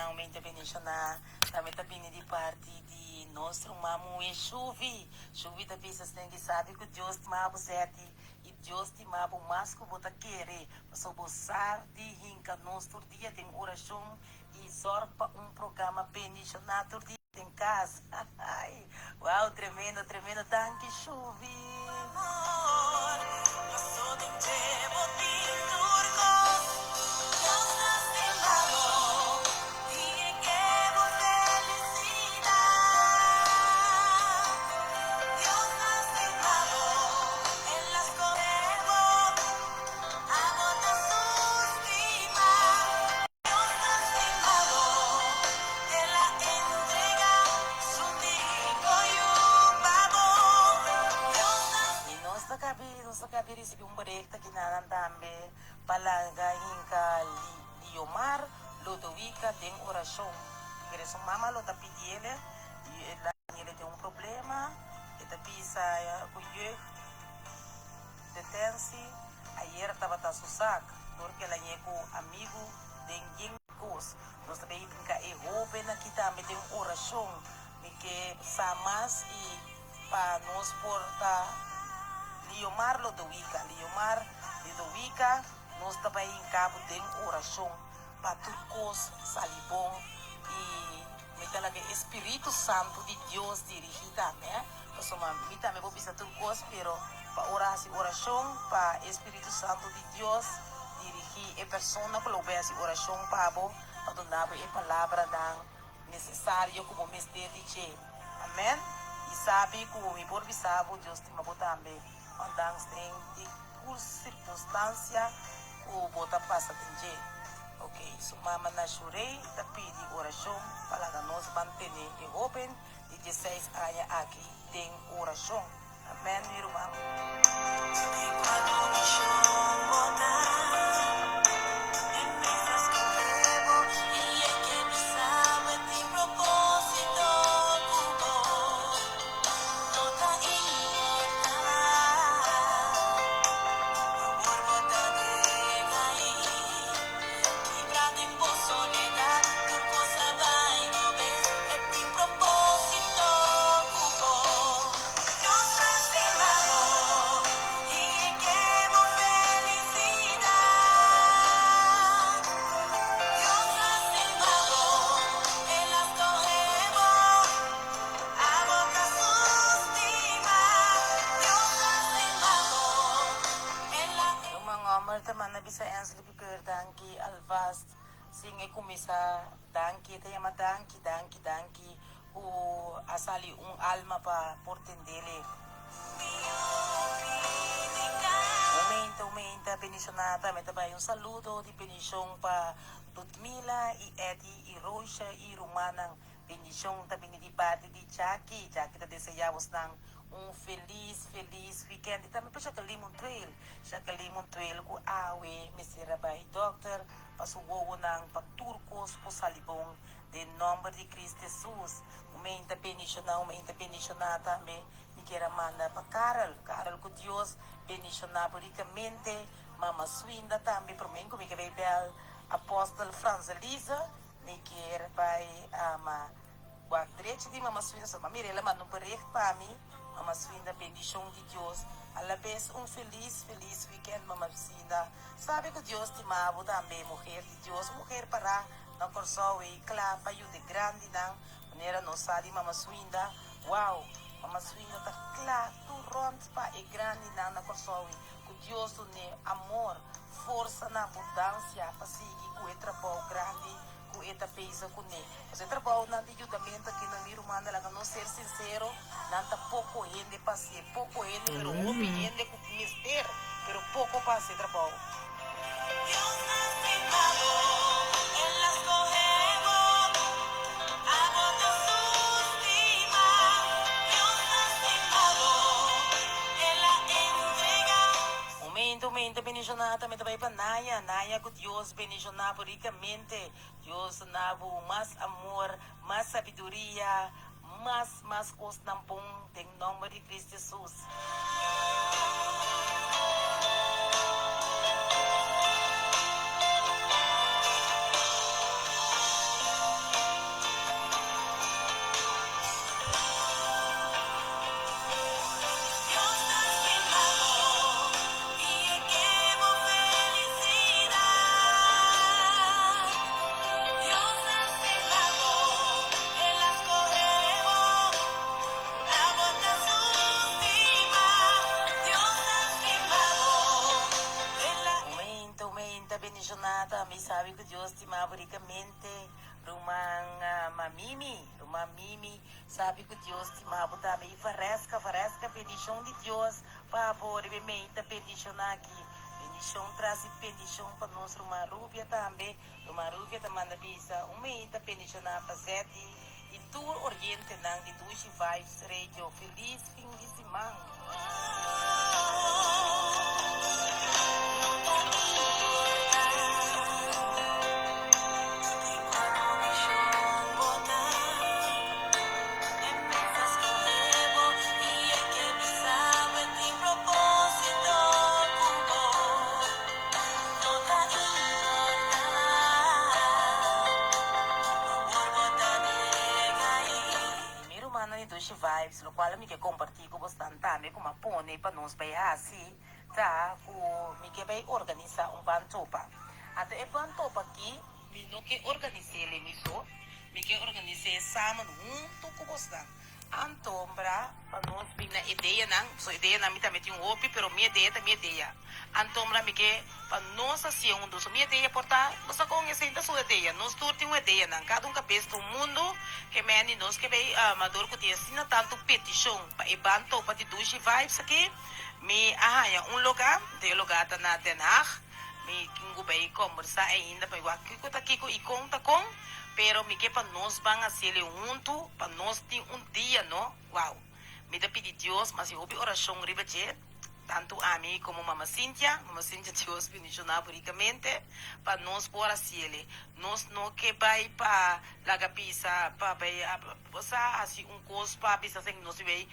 Bendishoná, un mente bendishoná. Tambe ta bini di parti di nos ruman muhé Shuvi. Shuvi ta bisa esnan ki sabi ku Dios stima bo sèti i Dios stima bo mas ku bo ta kere, pasobra bo sa di hinka nos tur dia den orashon i sòrg pa un programa bendishoná tur dia den kas. Wow, tremendo, tremendo. Danki Shuvi. I nos ta kabi, nos ta kabi risibi un bericht aki nanan tambe pa laga hinka Liomar Lodowica den orashon. Kere su mama lo ta pidiele i e la el e tin un problema, e ta bisa ku jeugd detentie ayer tabata su sak dor ku el a ñe ku amigu den yen kos. Nos ta bay brinca e hoben aki tambe den oracion. Mi ke sa mas y pa nos por ta Liomar Lodowica. Liomar Lodowica nos ta bay hinca bo den oracion pa tur kos sali bon y mi ta laga e Spiritu Santo di Dios dirigi tambe. Pasobra mi tambe por bisa tur kos pero pa ora hasi oracion pa e Spiritu Santo di Dios dirigí e persona ku lo bai hasi orashon pa bo pa duna bo e palabranan nesesario ku bo mester di dje. Amèn. I sabi ku mi por bisa bo, Dios stima bo tambe, ondanks den di tur sirkunstansia ku bo ta pasa den dje. Ok, su mama na Shurey ta pidi orashon pa laga nos mantene e hóben di dieseis aña aki den orashon. Amèn mi ruman. Ruman homber ta manda bisa Ensley Piqueur danki alvast sin e cuminsa danki e ta yama danki danki danki Ku a sali un alma pa por tendele. Momento momento bendishoná tambe ta bai un saludo di bendishon pa Ludmila i Eddy i Roosha i rumannan. Bendishon ta bini di parti di Jackie. Jackie ta deseá bosnan un felis felis weekend i tambe pa Jacqueline Montuel. Jacqueline Montuel ku awe mester a bai dòkter pa su wowonan pa tur kos por sali bon. Den nomber di Cristo Jesus, un menta bendiciona, un menta bendiciona tambe mi kier a manda pa Karel, Karel cu Dios bendiciona bo ricamente, Mama Swinda tambe, prome cu mi ke bay bel Apostel Frans Elisa, mi kier bay ama wak drechi di Mama Swinda, so m'a mira el a manda un bericht pa mi, Mama Swinda bendicion di Dios, alabes un feliz feliz weekend Mama Swinda, sabi cu Dios stima bo tambe, muher di Dios, un muher para. Na Kòrsou ei kla pa yuda e grandinan, manera nos sa di Mama Swinda. Wow! Mama Swinda ta kla tur rònt pa e grandinan na Kòrsou ei. Ku Dios dun'é amor, forsa na abundansia pa sigui ku e trabou grandi ku e ta bezig kuné. Pasobra e trabounan di yudamentu aki na mi rumannan, laga nos ser sinsero, nan ta poko hende pa hasié. Poko hende, pero hopi hende ku mester, pero poko pa hasi e trabou. Momento momento bendiciona tambe ta bay pa Naya Naya cu Dios bendiciona bo ricamente Dios duna bo mas amor mas sabiduria mas mas cosnan bon den nomber di Cristo Jesus. Sabi ku Dios stima bo rikamente. Ruman Mimi, Ruman Mimi, sabi ku Dios stima bo tambe. I Vareska, Vareska, bendishon di Dios pa bo riba e mei ta bendishoná aki. Bendishon tras di bendishon pa nos Ruman Rubia tambe. Ruman Rubia ta manda bisa un mei ta bendishoná pa Zetty i tur orientenan di Dushi Vibes Radio. Felis fin di siman! Mi rumannan di Dushi Vibes, lokual mi ke kompartí ku bosnan tambe ku mi a pone pa nos bai hasi ta ku mi ke bai organisá un ban topa. Anto e ban topa aki mi no ke organis'é mi so, mi ke organis'é samen huntu ku bosnan. Antombra pa nos bin na ideanan, so ideanan mi tambe tin hopi, pero mi idea ta mi idea. Antombra mi ke pa nos hacié hunto, so mi idea por ta, bo sa con esey ta su idea, nos tur tin un ideanan, cada un cabes ta un mundo, ke men di nos ke bay amador cu tin asina tanto peticion pa e ban topa di Dushi Vibes aki, mi a haya un loga, de e loga ta na Den Haag, Mi tin cu bay combersa ainda pa wak kico ta kico y con ta con, pero mi ke pa nos ban haciele hunto pa nos tin un dia no, wow. Mi ta pidi Dios mas y hopi oracion riba dje, tanto ami como mama Cynthia, mama Cynthia Dios bendiciona bo ricamente, pa nos por haciele. Nos no ke bay pa laga bisa pa bay bo sa haci un cos pa bisa nos bay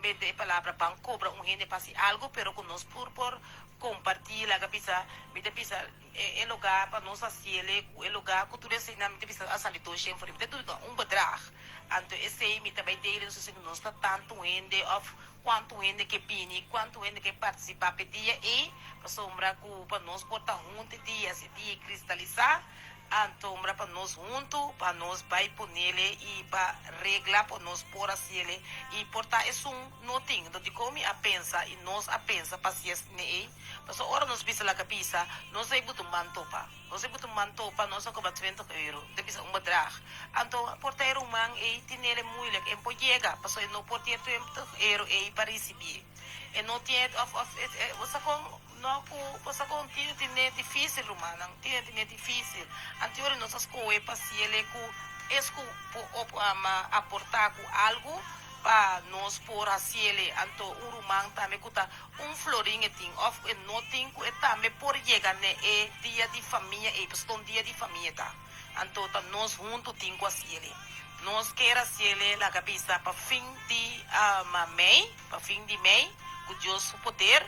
bende e palabra ban cobra un hende pa haci algo, pero cu nos tur por Comparti laga bisa mi ta bisa e lugar pa nos haciele cu e lugar cu tur eseinan mi ta bisa a sali doshen for mi ta duna un bedrag anto esey mi ta bay dele nos esey nos ta tanto hende of cuanto hende ke bini cuanto hende ke participa p'e dia ey pasobra cu pa nos por ta hunto e dia si e dia cristalisa Antombra pa nos huntu pa nos bai ponele i pa regla pa nos por hasiele i por ta esun no tin. Enton dikon mi a pensa i nos a pensa pa hasi esne ei? Pasobra ora nos bisa laga bisa, nos ei buta un man topa. Nos ei buta un man topa, nos a kobra twintig euro, ta bisa un bedrag. Anto por ta e ruman ei tinele moeilijk en por yega, pasobra e no por tin e twintig euro ei pa risibié. E no tin e of of e, bo sa kon? No ku bo sa kon tin tine difisil rumannan, tin tine difisil. Anteori nos a skohe pa siele ku es ku por op aporta ku algu pa nos por hasiele. Anto un ruman tambe ku ta un florin e tin of ku e no tin ku e tambe por yega ne e dia di famia ei, pasobra ta un dia di famia ta. Anto ta nos huntu tin ku hasiele. Nos kier hasiele laga bisa pa fin di mei, pa fin di mei ku Dios su poder.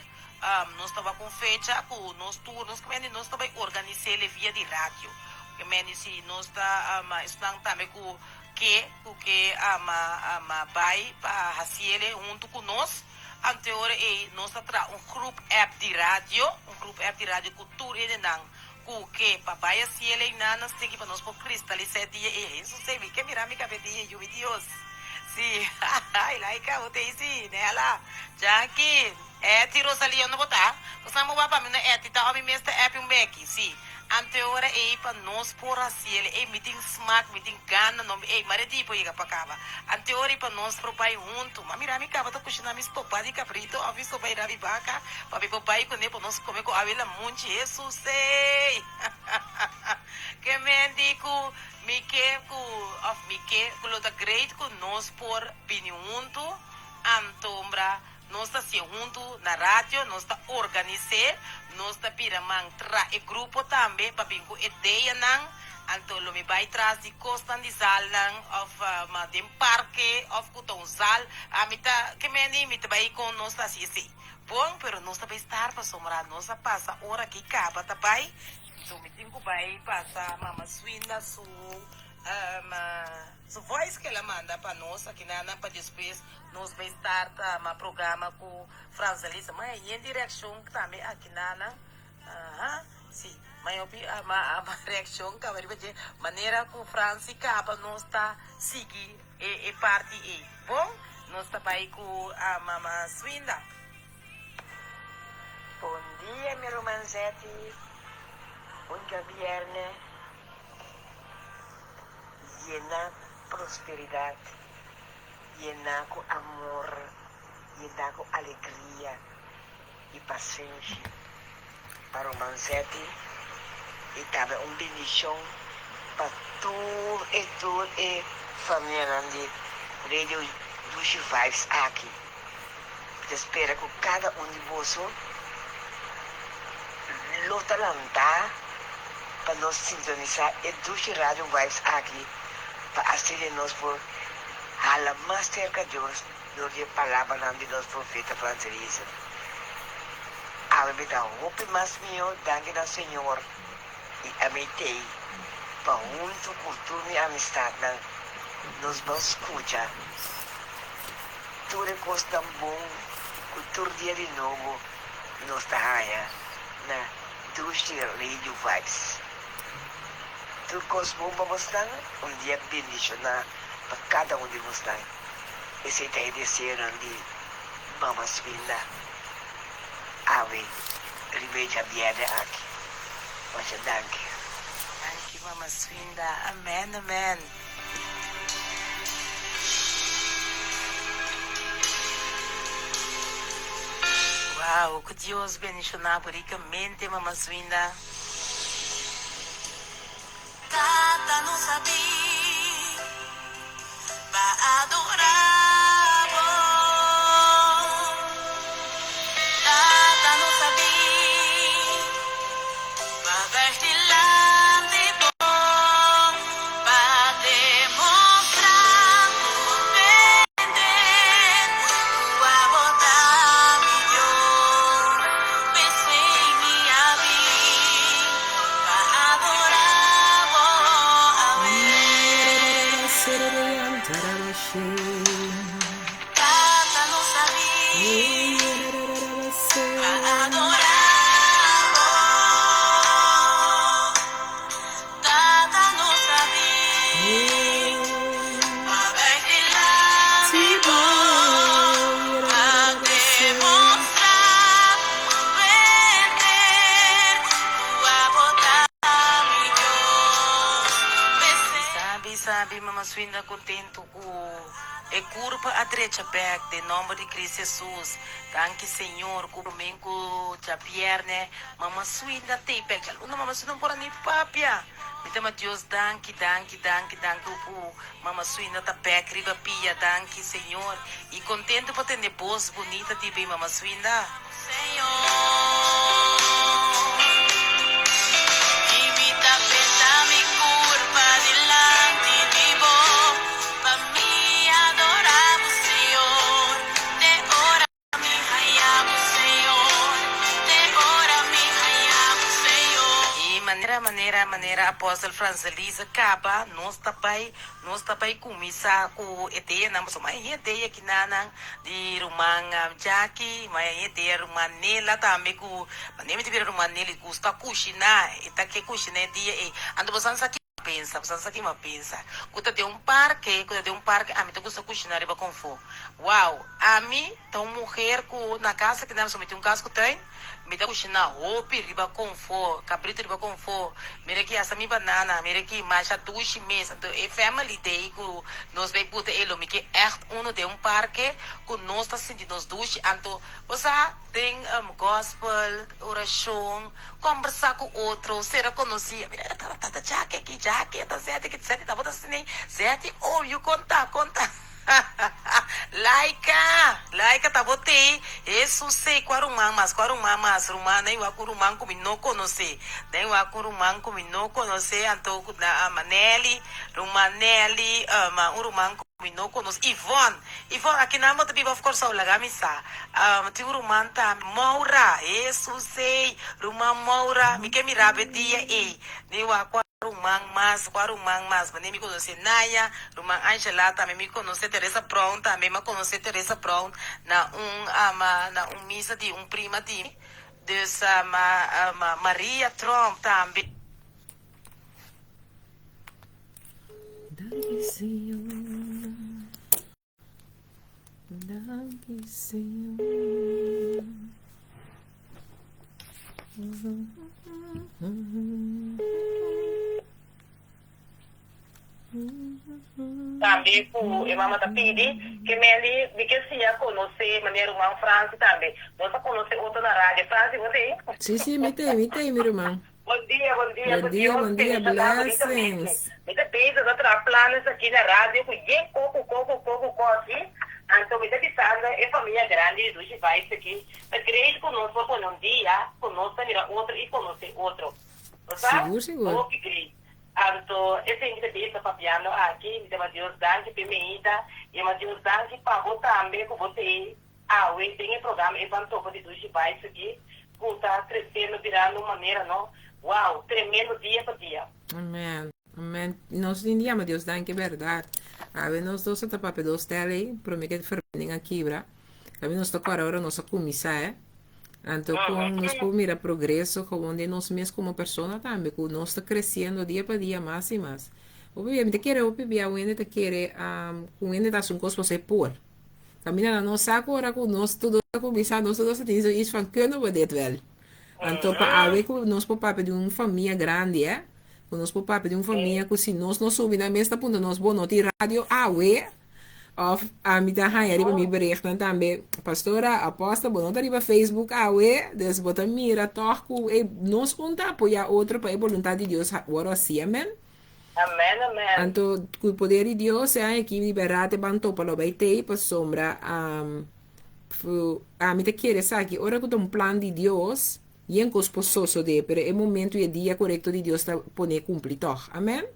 Nos ta wak un fecha ku nos tur, nos kemende nos ta bai organis'é via di radio. Kemende si nos ta esnan tambe ku ke ku ke bai pa hasiele huntu ku nos. Anteora ei nos ta traha un grup app di radio, un grup app di radio ku tur hendenan ku ke pa bai hasiele einan nan stinki pa nos por kristalisá e dia ei. Hesus ei mi ke mira mi kab'e dia, yubi Dios. Si, Laika, bo ta ei si, Nela, Jackie. Etty, Rosalia unda bo ta? Bo bo wak pa mi no Etty ta o mi mes ta Eppy un beki? Si. Anto e ora ei pa nos por hasiel ei mi tin smak mi tin gana no ei mare di por yega pa kaba. Anto e ora ei pa nos por bai huntu. Ma mira mi kaba ta kushina mi stopa di kabrito of mi stopa di rabi baka pa mi por bai kune pa nos kome ku awe lamunchi. Hesus ei! Ke men di ku mi ke ku of mi ke ku lo ta great ku nos por bini huntu antombra Nos ta hacié huntu na radio, nos ta organis'é, nos ta bira man tra e grupo tambe pa bin cu ideanan, anto lo mi bay tras di cosnan di zalnan of ma den parke of cu ta un zal, ami ta ke meni mi ta bay con nos ta haci esey. Bon, pero nos ta bay star pasobra nos a pasa ora ki caba ta bay, anto mi tin cu bay pasa mama Swinda su Su voice ke el a manda pa nos akinanan pa despues nos bay start ma programa ku Franzelisa. Ma e yen di reakshon tambe akinanan. Aha, si. Ma e hopi ma reakshon kaba riba dje manera ku Fransi kaba nos ta sigui e e parti ei. Bon, nos ta bay ku mama Swinda. Bon dia mi ruman Zetty, un djabierne. Yená ku prosperidat, yená ku amor, yená ku alegria i pasenshi. Pa Ruman Zeti i tambe un bendishon pa tur e tur e famianan di Radio Dushi Vibes aki. Mi ta spera ku kada un di boso lo ta lantá pa nos sintonisá e dushi Radio Vibes aki pa asina nos por hala mas serka Dios dor di e palabranan di nos profeta Frans Eliezer. Awe mi ta hopi mas mihó danki na Señor i ami t'ei pa huntu ku tur mi amistatnan nos ban skucha tur e kosnan bon ku tur dia di nobo nos ta haña na Dushi Radio Vibes. Tur kos bon pa bosnan, un dia bendishoná pa kada un di bosnan. Esei ta e deseonan di Mama Swinda awe riba e djabièrnè aki. Masha danki. Danki Mama Swinda. Amen amen. Wow, ku Dios bendiciona bo ricamente Mama Swinda. Tata no sabí pa adorá bo. Tata no sabí pa bèj dilanti bo, pa demostrá bo mente ku abo ta mi Dios. P'esei mi a bin pa adorá bo awe. Tata no sabí pa adorá bo. Tata no sabí pa bèj dilanti bo, pa demostrá poder ku abo ta mi Dios. P'esei. Sabi sabi mama Swinda contento cu e curpa a drecha bek den nomber di Cristo Jesus. Danki Señor cu prome cu djabierne mama Swinda tey bek. Djaluna mama Swinda no por a ni papia. Mi ta ma Dios danki danki danki danki ku mama Swinda ta bek riba pia danki Señor y contento pa tende bos bunita di bay mama Swinda. Señor, y mi ta benta mi curpa dilanti di bo, pa mi adora bo, Señor, te ora mi haya bo, Señor, te ora mi haya bo, Señor. Y manera manera manera Apostel Francelisa caba nos ta bay nos ta bay cuminsa cu e deanan pasobra mas e dea kinanan di ruman Jackie, mas e dea ruman Nela tambe cu manera mi ta bira ruman Nela y gusta cushina e ta ke cushina e dia ey anto boso a sa ki pensa boso a sa ki mi a pensa cu ta den un parke cu ta den un parke ami ta gusta cushina riba confo wow ami ta un muher cu na casa kina mi tin un cas cu tuin Mi ta kushiná hopi riba konfó, kabritu riba konfó. Mira aki hasta mi banana, mira aki masha dushi mes. Anto e family day ku nos bai buta e lo mi ke ègt unu den un parke ku nos ta sinti nos dushi. Anto bo sa den gospel, orashon, kòmbersá ku otro, sera konosí. Mira ta ta Jackie aki, Jackie ta Zeti aki, Zeti tabata asina, Zeti oh yu konta konta. Laika, Laika ta bo tei, Hesus sei kua ruman mas, kua ruman mas, ruman nan wak un ruman ku mi no konosé, nan wak un ruman ku mi no konosé, anto ku na ama Nelly, ruman Nelly, ama un ruman ku mi no konosé, Ivon, Ivon aki nan bo ta biba of Kòrsou laga mi sa, tin un ruman tambe, Moura, Hesus sei, ruman Moura, mi ke mira bo e dia ei, nan wak kua. Ruman mas, kua ruman mas? Manera mi konosé Naya, ruman Angela tambe mi konosé Teresa Brown tambe mi a konosé Teresa Brown na un ama na un misa di un prima di mi. Dus ama ama Maria Tromp tambe. Danki Señor, danki Señor. Tambe ku e mama ta pidi ke Mandy mi ke siña konosé manera ruman Franci tambe. Nos a konosé otro na radio. Franci bo t'ei? Sí, sí, mi t'ei, mi t'ei mi ruman. Bon dia, bon dia, Bon ku dia, Dios bon dia, bendishoná bonitamente. blessings. Mi ta bezig ta traha planes aki na radio ku yen ko ku ko ku ko ku ko aki. Anto mi ta bisando e famia grandi di Dushi Vibes aki ta great ku nos por pone un dia ku nos ta mira otro i konosé otro. Bo sa? Sigur, sigur. Hopi great. Anto esei mi ta bisa papiando aki, mi ta ma Dios danki p'e meita i ma Dios danki pa bo tambe ku bo t'ei awe den e programa e Ban Topa di Dushi Vibes aki ku ta kresiendo birando un manera no wow tremendo dia pa dia. Amen amen nos tin di yama Dios danki berdad awe nos dos a ta papia dos tel ei prome ke verbinding a kibra awe nos ta kòrda ora nos a kuminsá eh Anto kon nos por mira progreso gewoon den nos mes komo persona tambe, ku nos ta kresiendo dia pa dia mas i mas. Hopi bia mi ta kere hopi bia un hende ta kere ku un hende ta hasi un kos pasobra e por. Kaminda nan no sa ku ora ku nos tur dos a kuminsá nos tur dos a tin zoiets van kunnen we dit wel? Anto pa awe ku nos por papia di un famia grandi eh, ku nos por papia di un famia ku si nos no subi nan mes ta puntra nos bo no tin radio awe? Of ami ta haña riba mi berichtnan tambe, Pastora, Apostel, bo no ta riba Facebook awe, dus bo ta mira tòg ku e nos un ta apoyá otro pa e boluntat di Dios wòrdu hasi, amen. Amen, amen. Anto, ku poder di Dios, e aña aki di bèrdat e ban topa lo bai tei, pasobra ami ta kere esaki, ora ku ta un plan di Dios, yen kos por sosodé, pero e momento i e dia korekto di Dios ta pon'é kumpli tòg, amen.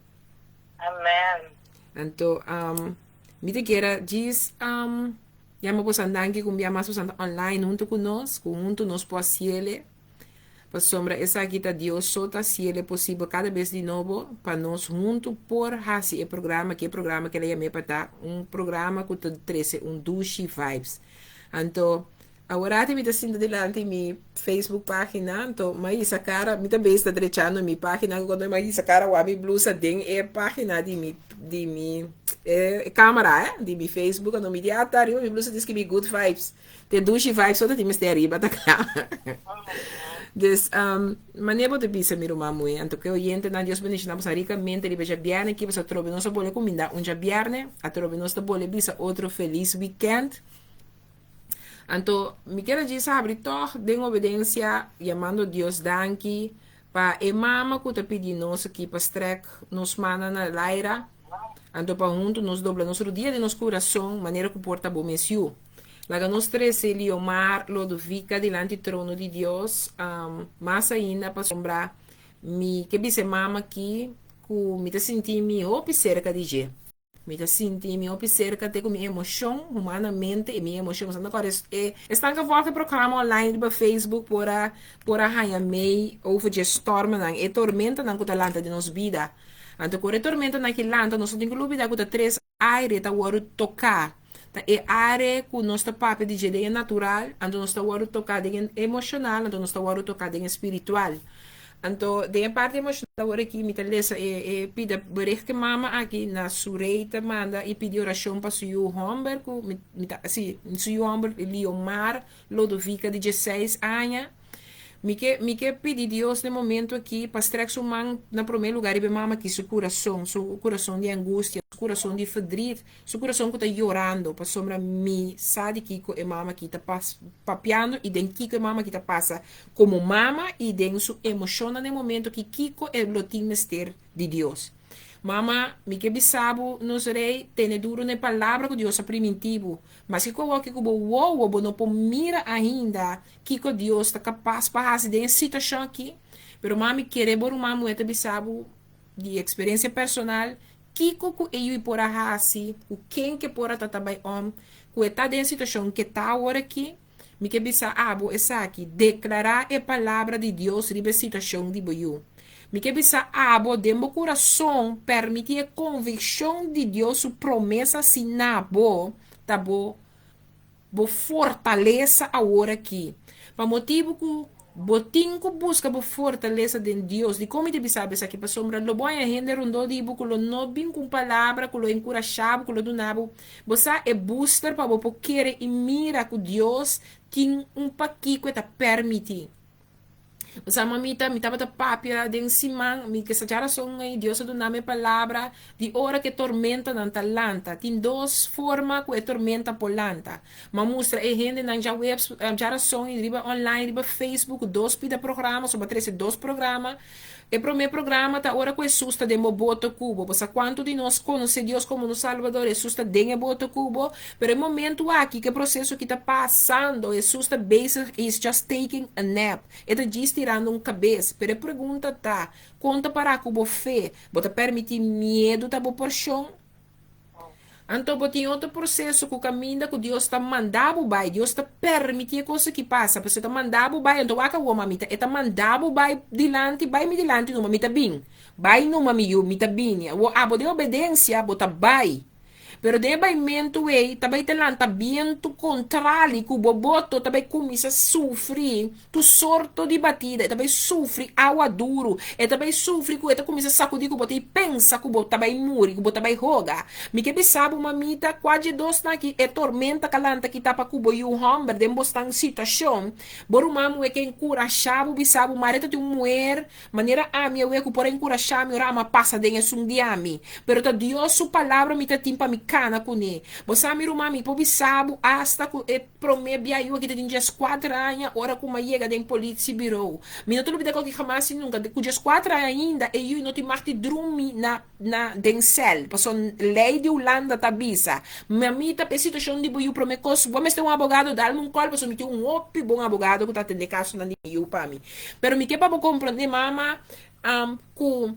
Amen. Anto, um, mi ta kier a djis, um, yama bosan danki ku un bia mas bosan ta online huntu ku nos, ku huntu nos por hasiele. Pasobra esaki ta Dios so ta hasiele posibel kada bes di nobo pa nos huntu por hasi e programa, ki e programa ku el a yam'é pa ta un programa ku ta trese un dushi vibes. Anto, Aworati mi ta sinta dilanti mi Facebook pagina, anto m'a hisa cara, mi ta bes ta drechando mi pagina, cuando m'a hisa cara wak mi blusa den e pagina di mi, di mi, e camera eh, di mi Facebook, anto mi di ata riba mi blusa ta escribi good vibes, te dushi vibes so ta tin mester ariba ta cla. Dus, mane bo ta bisa mi ruman muhe, anto ke oyentenan Dios bendiciona boso ricamente riba djabierne aki, pasobra atrobe nos a bole cuminda un djabierne, atrobe nos ta bole bisa otro feliz weekend. Anto, mi kier a djis habri tòg den obedensia, yamando Dios danki pa e mama ku ta pidi nos aki pa strèk nos mannan na laira, anto pa huntu nos dobla nos rudia den nos kurason manera ku por ta bo mes yu. Laga nos trese Liomar Lodovica dilanti trono di Dios, mas ainda pasobra mi ke bisa e mama aki ku mi ta sinti mi hopi serka di dje. Mi ta sinti mi hopi serka te ku mi emoshon, humanamente e mi emoshon. Pasobra kòrda e esnan ku a vòlg e programa online riba Facebook por a por a haña mei over dje stormnan, e tormentanan ku ta lanta den nos bida. Anto ku ora e tormentanan aki lanta nos no tin ku lubida ku ta tres aire ta wòrdu toká. Ta e aire ku nos ta papia di dje den e natural, anto nos ta wòrdu toká den e emoshonal, anto nos ta wòrdu toká den e spiritual. Anto den e parti emoshonal awor aki mi ta lesa e e pida bericht ku e mama aki na su rei ta manda i pidi orashon pa su yu hòmber ku mi mi ta si su yu hòmber Liomar Lodovica di dieseis aña. Mi ke mi ke pidi Dios den momento aki pa strek su man na prome lugar riba e mama aki su kurason, su kurason di angustia, su kurason di verdriet, su kurason ku ta yorando pasobra mi sa di kiko e mama aki ta pas papiando i den kiko e mama aki ta pasa komo mama i den su emoshonnan den momento aki kiko e lo tin mester di Dios. Mama, mi ke bisa bo, nos Rei, tene duru na e palabra ku Dios a priminti bo. Maske ku awoki ku bo wowo bo no por mira ainda kiko Dios ta kapas pa hasi den e situashon aki, pero mami kere bo ruman muhé ta bisa bo di eksperensia personal kiko ku e yui por a hasi, ku ken ke por a ta ta bai om, ku e ta den e situashon ke ta awor aki. Mi ke bisa abo esaki, deklará e palabra di Dios riba e situashon di bo yu. Mi ke bisa abo den bo kurason permití e konvikshon di Dios su promesa asina bo ta bo bo fortalesa awor aki. Pa motibu ku bo tin ku buska bo fortalesa den Dios. Dikon mi ta bisa bo esaki? Pasobra lo bo haña hende rondó di bo ku lo no bin ku un palabra ku lo enkurashá bo, ku lo duna bo, bo sa, e booster pa bo por kere i mira ku Dios tin un pakiko e ta permití. Sa mamita, mi tabata papia den siman, mi ke sa djarason ei, Dios a duna mi e palabra di ora ku e tormentanan ta lanta. Tin dos forma ku e tormenta por lanta. M'a mustra e hendenan djaweps, djarason ei riba online, riba Facebook, dos pida programa, so bo a trese dos programa. E promé programa ta ora ku Hesus ta den bo boto ku bo. Bo sa kuantu di nos konosé Dios komo nos Salbador? Hesus ta den e boto ku bo. Pero e momentu aki ku e proseso aki ta pasando, Hesus ta bezig, he is just taking a nap. E ta djis tirando un kabes. Pero e pregunta ta, kon ta pará ku bo fe? Bo ta permití miedu ta bo porshon? Anto bo tin otro proseso ku kaminda ku Dios ta manda bo bai. Dios ta permití e kos aki pasa, pasobra e ta manda bo bai. Anto wak awor, mamita, e ta manda bo bai dilanti, bai mi dilanti numa, mi ta bin. Bai numa, mi yu, mi ta bini. Awor abo den obedensia, bo ta bai. Pero den e baimentu ei, ta bai ta lanta bientu kontrali ku bo boto ta bai kuminsá sufri tur sorto di batida, e ta bai sufri awa duru, e ta bai sufri ku e ta kuminsá sakudí ku bo ta i pensa ku bo ta bai muri, ku bo ta bai hoga. Mi ke bisa bo, mamita, kua dje dosnan aki e tormenta ka lanta kita pa ku bo yu hòmber den bosnan situashon. Bo ruman muhé ke enkurashá bo bisa bo, Maria ta tin un muher Manera ami awe ku por a enkurashá mi ora ami a pasa den esun di ami. Pero ta Dios su palabra mi ta tin pa mi kana kuné. Bo sa mi ruman, mi por bisa bo asta ku e promé bia yu aki ta tin dieskuater aña ora ku mi a yega den politsiebureau. Mi no ta lubida koki hamas i nunka. Ku dieskuater aña ainda e yu no tin mag di drumi na na den sèl. Pasobra lei di Hulanda ta bisa, Mamita pa e situashon di bo yu promé kos bo mester un abogado, dalmi un kòl pasobra mi tin un hopi bon abogado ku ta atendé kasonan di mi yu pa mi. Pero mi ke pa bo komprondé, mama, ku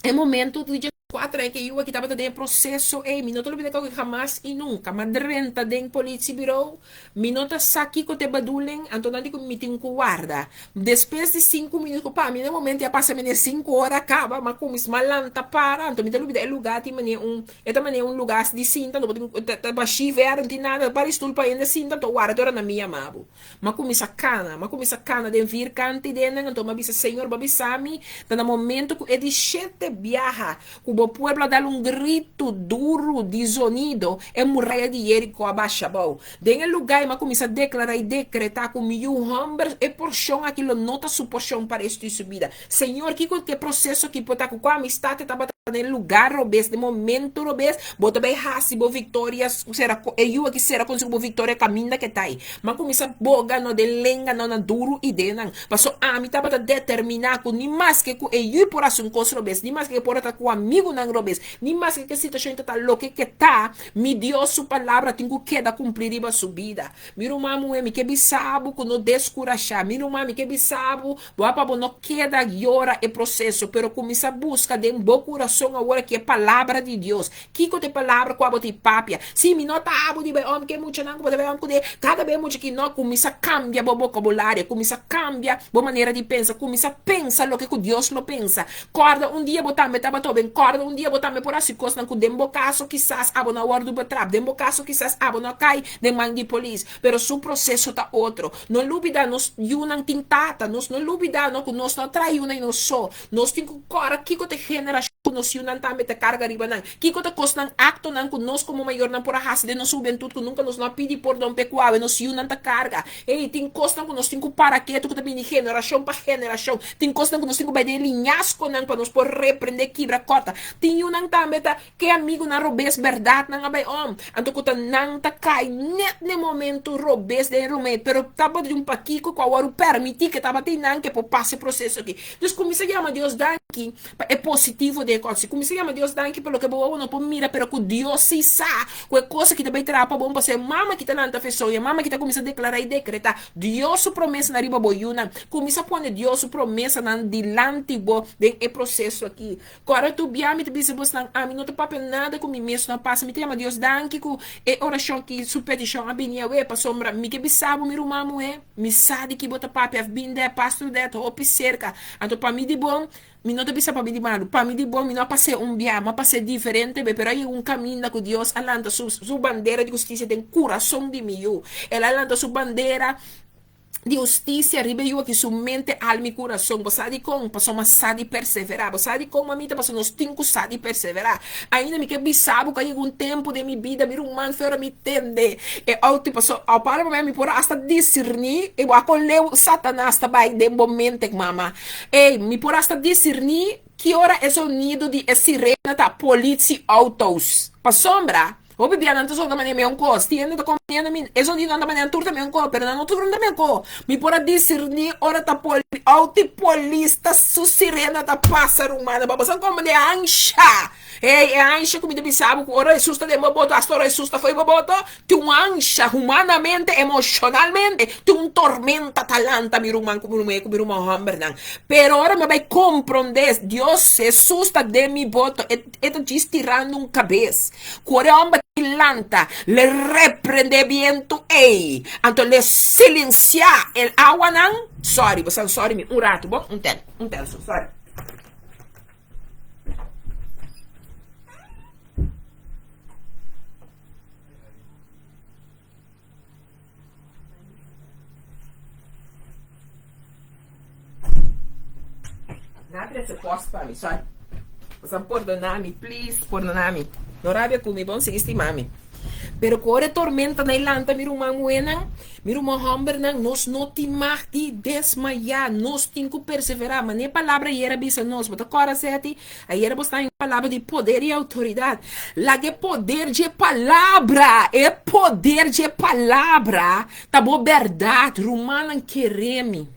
e momento di 4 aña ke yu aki tabata den e proseso ei, mi no ta lubida kòke hamas i nunka. M'a drenta den politiebureau, mi no ta sa kiko ta e bedoeling, anto nan di ku mi tin ku warda. Despues di sinku minuut, ku pa mi na e momento ya pasa mene sinku ora kaba, m'a kuminsá, m'a lanta para, anto mi ta lubida e lugá tin manera un, e ta manera un lugá di sinta, anto bo tin, ta bashí vèr, no tin nada, par di stul pa hende sinta, anto warda te ora nan mi yama bo. M'a kuminsá kana, m'a kuminsá kana den vierkante dennan, anto m'a bisa, Señor, bo a bisa mi ta na momento ku e di shete biaha ku bo pueblo a dal un gritu duru di zonido, e muraya di Jeriko a basha abou. Den e lugá ei m'a kuminsá deklará i dekretá ku mi yu hòmber, e porshon aki lo no ta su porshon pa restu di su bida. Señor, kiko ku e proseso aki por ta? Ku kua amistat e tabata den e lugá robes, den e momento robes? Bo ta bai hasi bo viktoria sera, e yu aki sera konsigu bo viktoria kaminda ke ta ei. M'a kuminsá boga no den lenga no na duru idenan, paso ami tabata determiná ku ni maske ku e yu por hasi un kos robes, ni maske ke por a ta ku amigunan robes, ni maske ke situashon ta ta loke ke ta, mi Dios su palabra tin ku keda kumplí riba su bida. Mi ruman muhé, mi ke bisa bo ku no deskurashá. Mi ruman, mi ke bisa bo, bo a pa bo no keda yora e proseso, pero kuminsá buska den bo kurason awor aki e palabra di Dios. Kiko ta e palabra ku abo ta papia? Si mi no ta abo di bai om ku e muchanan ku bo ta bai om kuné, kada bes mucha ki no kuminsá kambia bo bokabulario, kuminsá kambia bo manera di pensa, kuminsá pensa loke ku Dios lo pensa. Kòrda un dia bo tambe tabata hoben, kòrda un dia bo tambe por hasi kosnan ku den bo kaso kisas abo no a wòrdu betrap, den bo kaso kisas abo no a kai den man di polis, pero su proseso ta otro. No lubida nos yunan tin tata, nos no lubida no ku nos no a trae yunan nos so, nos tin ku kòrda kiko ta e generashon ku nos yunan tambe ta karga riba nan, kiko ta kosnan, aktonan ku nos komo mayornan por a hasi den nos hubentut ku nunka nos no a pidi pordon p'e ku awe nos yunan ta karga. Ey, tin kosnan ku nos tin ku para ketu ku ta bini generashon pa generashon. Tin kosnan ku nos tin ku bai den e liñaskonan pa nos por reprende, kibra, kòrta. Tin yunan tambe ta ke amigunan robes bèrdatnan a bai om, anto ku ta nan ta kai nèt n'e momentu robes den e rumen, pero tabata di un pakiko ku a wòrdu pèrmití ke tabatin nan ke por pasa e proseso aki. Dus kuminsá yama Dios danki pa e positivo den e kos. Kuminsá yama Dios danki pa loke bo wowo no por mira, pero ku Dios sí sa ku e kos aki ta bai traha pa bon, pasobra e mama ki ta lanta fe soña, e mama ki ta kuminsá deklará i dekretá Dios su promesanan riba bo yunan. Kuminsá pone Dios su promesanan dilanti bo den e proseso aki. Kòrda tur bia mi ta bisa bosnan, ami no ta papia nada ku mi mes no a pasa. Mi ta yama Dios danki ku e orashon ki su petishon a bini awe, pasobra mi ke bisa bo, mi ruman muhé, mi sa di ki bo ta papia. I've been there, passed through that, hopi serka. Anto pa mi di bon, mi no ta bisa pa mi di malu, pa mi di bon mi no a pas'é un bia, mi a pas'é diferente be, pero a yega un kaminda ku Dios a lanta su su bandera di hustisia den kurason di mi yu. El a lanta su bandera. Di hustisia riba e yu aki su mente, alma i kurason. Bo sa dikon? Pasobra sa di perseverá. Bo sa dikon, mamita? Pasobra nos tin ku sa di perseverá. Ainda mi ke bisa bo ku a yega un tempu den mi bida, mi ruman fe ora mi tende e outo pasobra a para pa mi por asta disirní e bo a kon leu Satanas ta bai den bo mente, mama. Ey, mi por asta disirní ki ora e sonido di e sirena ta politie auto's. Pasobra. Hopi bia nan ta solta manera meun kos. Tin hende ta kompaniando mi, e zonidonan ta manera tur ta meun kos, pero nan no tur ta meun kos. Mi por a disirní ora ta poli outo i polis ta su sirena ta pasa rumannan pa boso komprendé e ansha. Hey, e ansha ku mi ta bisa bo ku ora Hesus ta den bo boto, asta ora Hesus ta fo'i bo boto, tin un ansha humanamente, emoshonalmente, tin un tormenta ta lanta mi ruman ku mi ruman ku mi ruman hòmbernan. Pero ora mi a bai komprondé, Dios, Hesus ta den mi boto, e E ta djis tirando un kabes. Ku ora e hòmber aki lanta, l'e reprendé bientu ei. Anto l'e silensiá e awanan. Sòri, bosan sòri mi un ratu, bon? Un tèl, un tèl so, sòri. Na trece post pa mi, sorry. Bosan pordona mi, please, pordona mi. No rabia cu mi, bon, sigui stima mi. Pero cu ora e tormenta na e lanta, mi ruman muhénan, mi ruman hòmbernan, nos no tin mag di desmayá. Nos tin cu perseverá. Manera e palabra ayera bisa nos, bo ta kòrda, Seti? Ayera bo sta en palabra di poder i autoridad. Laga e poder dje palabra, e poder dje palabra ta bo berdad, rumannan kere mi.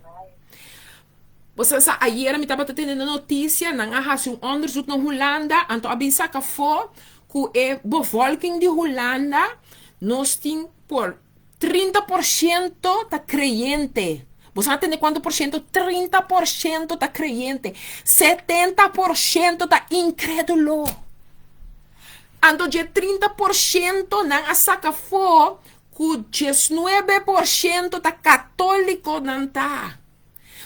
Bo sa sa ayera mi tabata tende na noticia, nan a hasi un onderzoek na Hulanda, anto a bin saka afó ku e bevolking di Hulanda nos tin por 30 por ciento ta creyente. Bo sa tende cuanto por ciento? 30 por ciento ta creyente. 70 por ciento ta incredulo. Anto dje 30 por ciento nan a saca afo cu 19 por ciento ta catolico nan ta.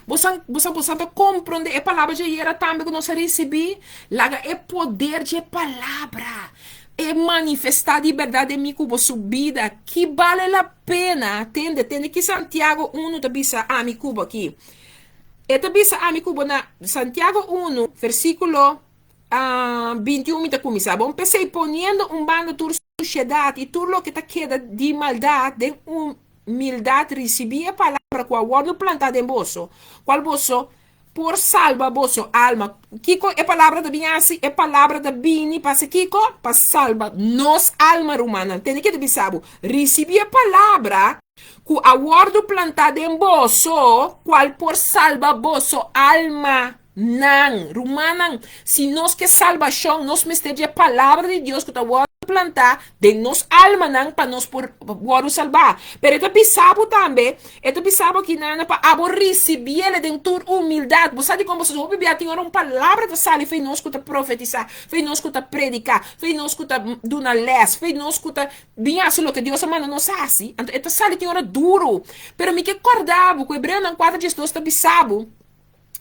Bosan, bosan, bosan ta comprende e palabra dje ayera tambe cu nos a ricibi? Laga e poder dje palabra e manifesta di berdad den mi cu boso bida. Ki bale la pena, tende, tende ki Santiago uno ta bisa ami cu bo aki. E ta bisa ami cu bo na Santiago uno, versiculo 21 mi ta cuminsa. Bon, p'esey poniendo un banda tur suciedad y tur loke ta keda di maldad den un Humildad ricibi e palabra cu a wordo planta den boso, cual boso por salba boso alma. Kico e palabra ta bin haci? E palabra ta bini pa haci kico? Pa salba nos alma, rumannan. Tende ke ta bisa bo, Ricibi e palabra cu a wordo planta den boso, cual por salba boso alma. Nan, rumannan, si nos ke salbashon, nos mester di e Palabra di Dios ku ta wòrdu plantá den nos almanan pa nos por wòrdu salbá. Pero e ta bisa bo tambe, e ta bisa bo aki nan pa abo risibiel den tur humildat. Bo sa dikon? Pasobra hopi bia tin ora un palabra ta sali fei nos ku ta profetisá, fei nos ku ta prediká, fei nos ku ta duna lès, fei nos ku ta bin hasi loke Dios a manda nos hasi. Anto e ta sali tin ora duru. Pero mi ke kòrda bo ku Hebreonan kuater diesdos ta bisa bo,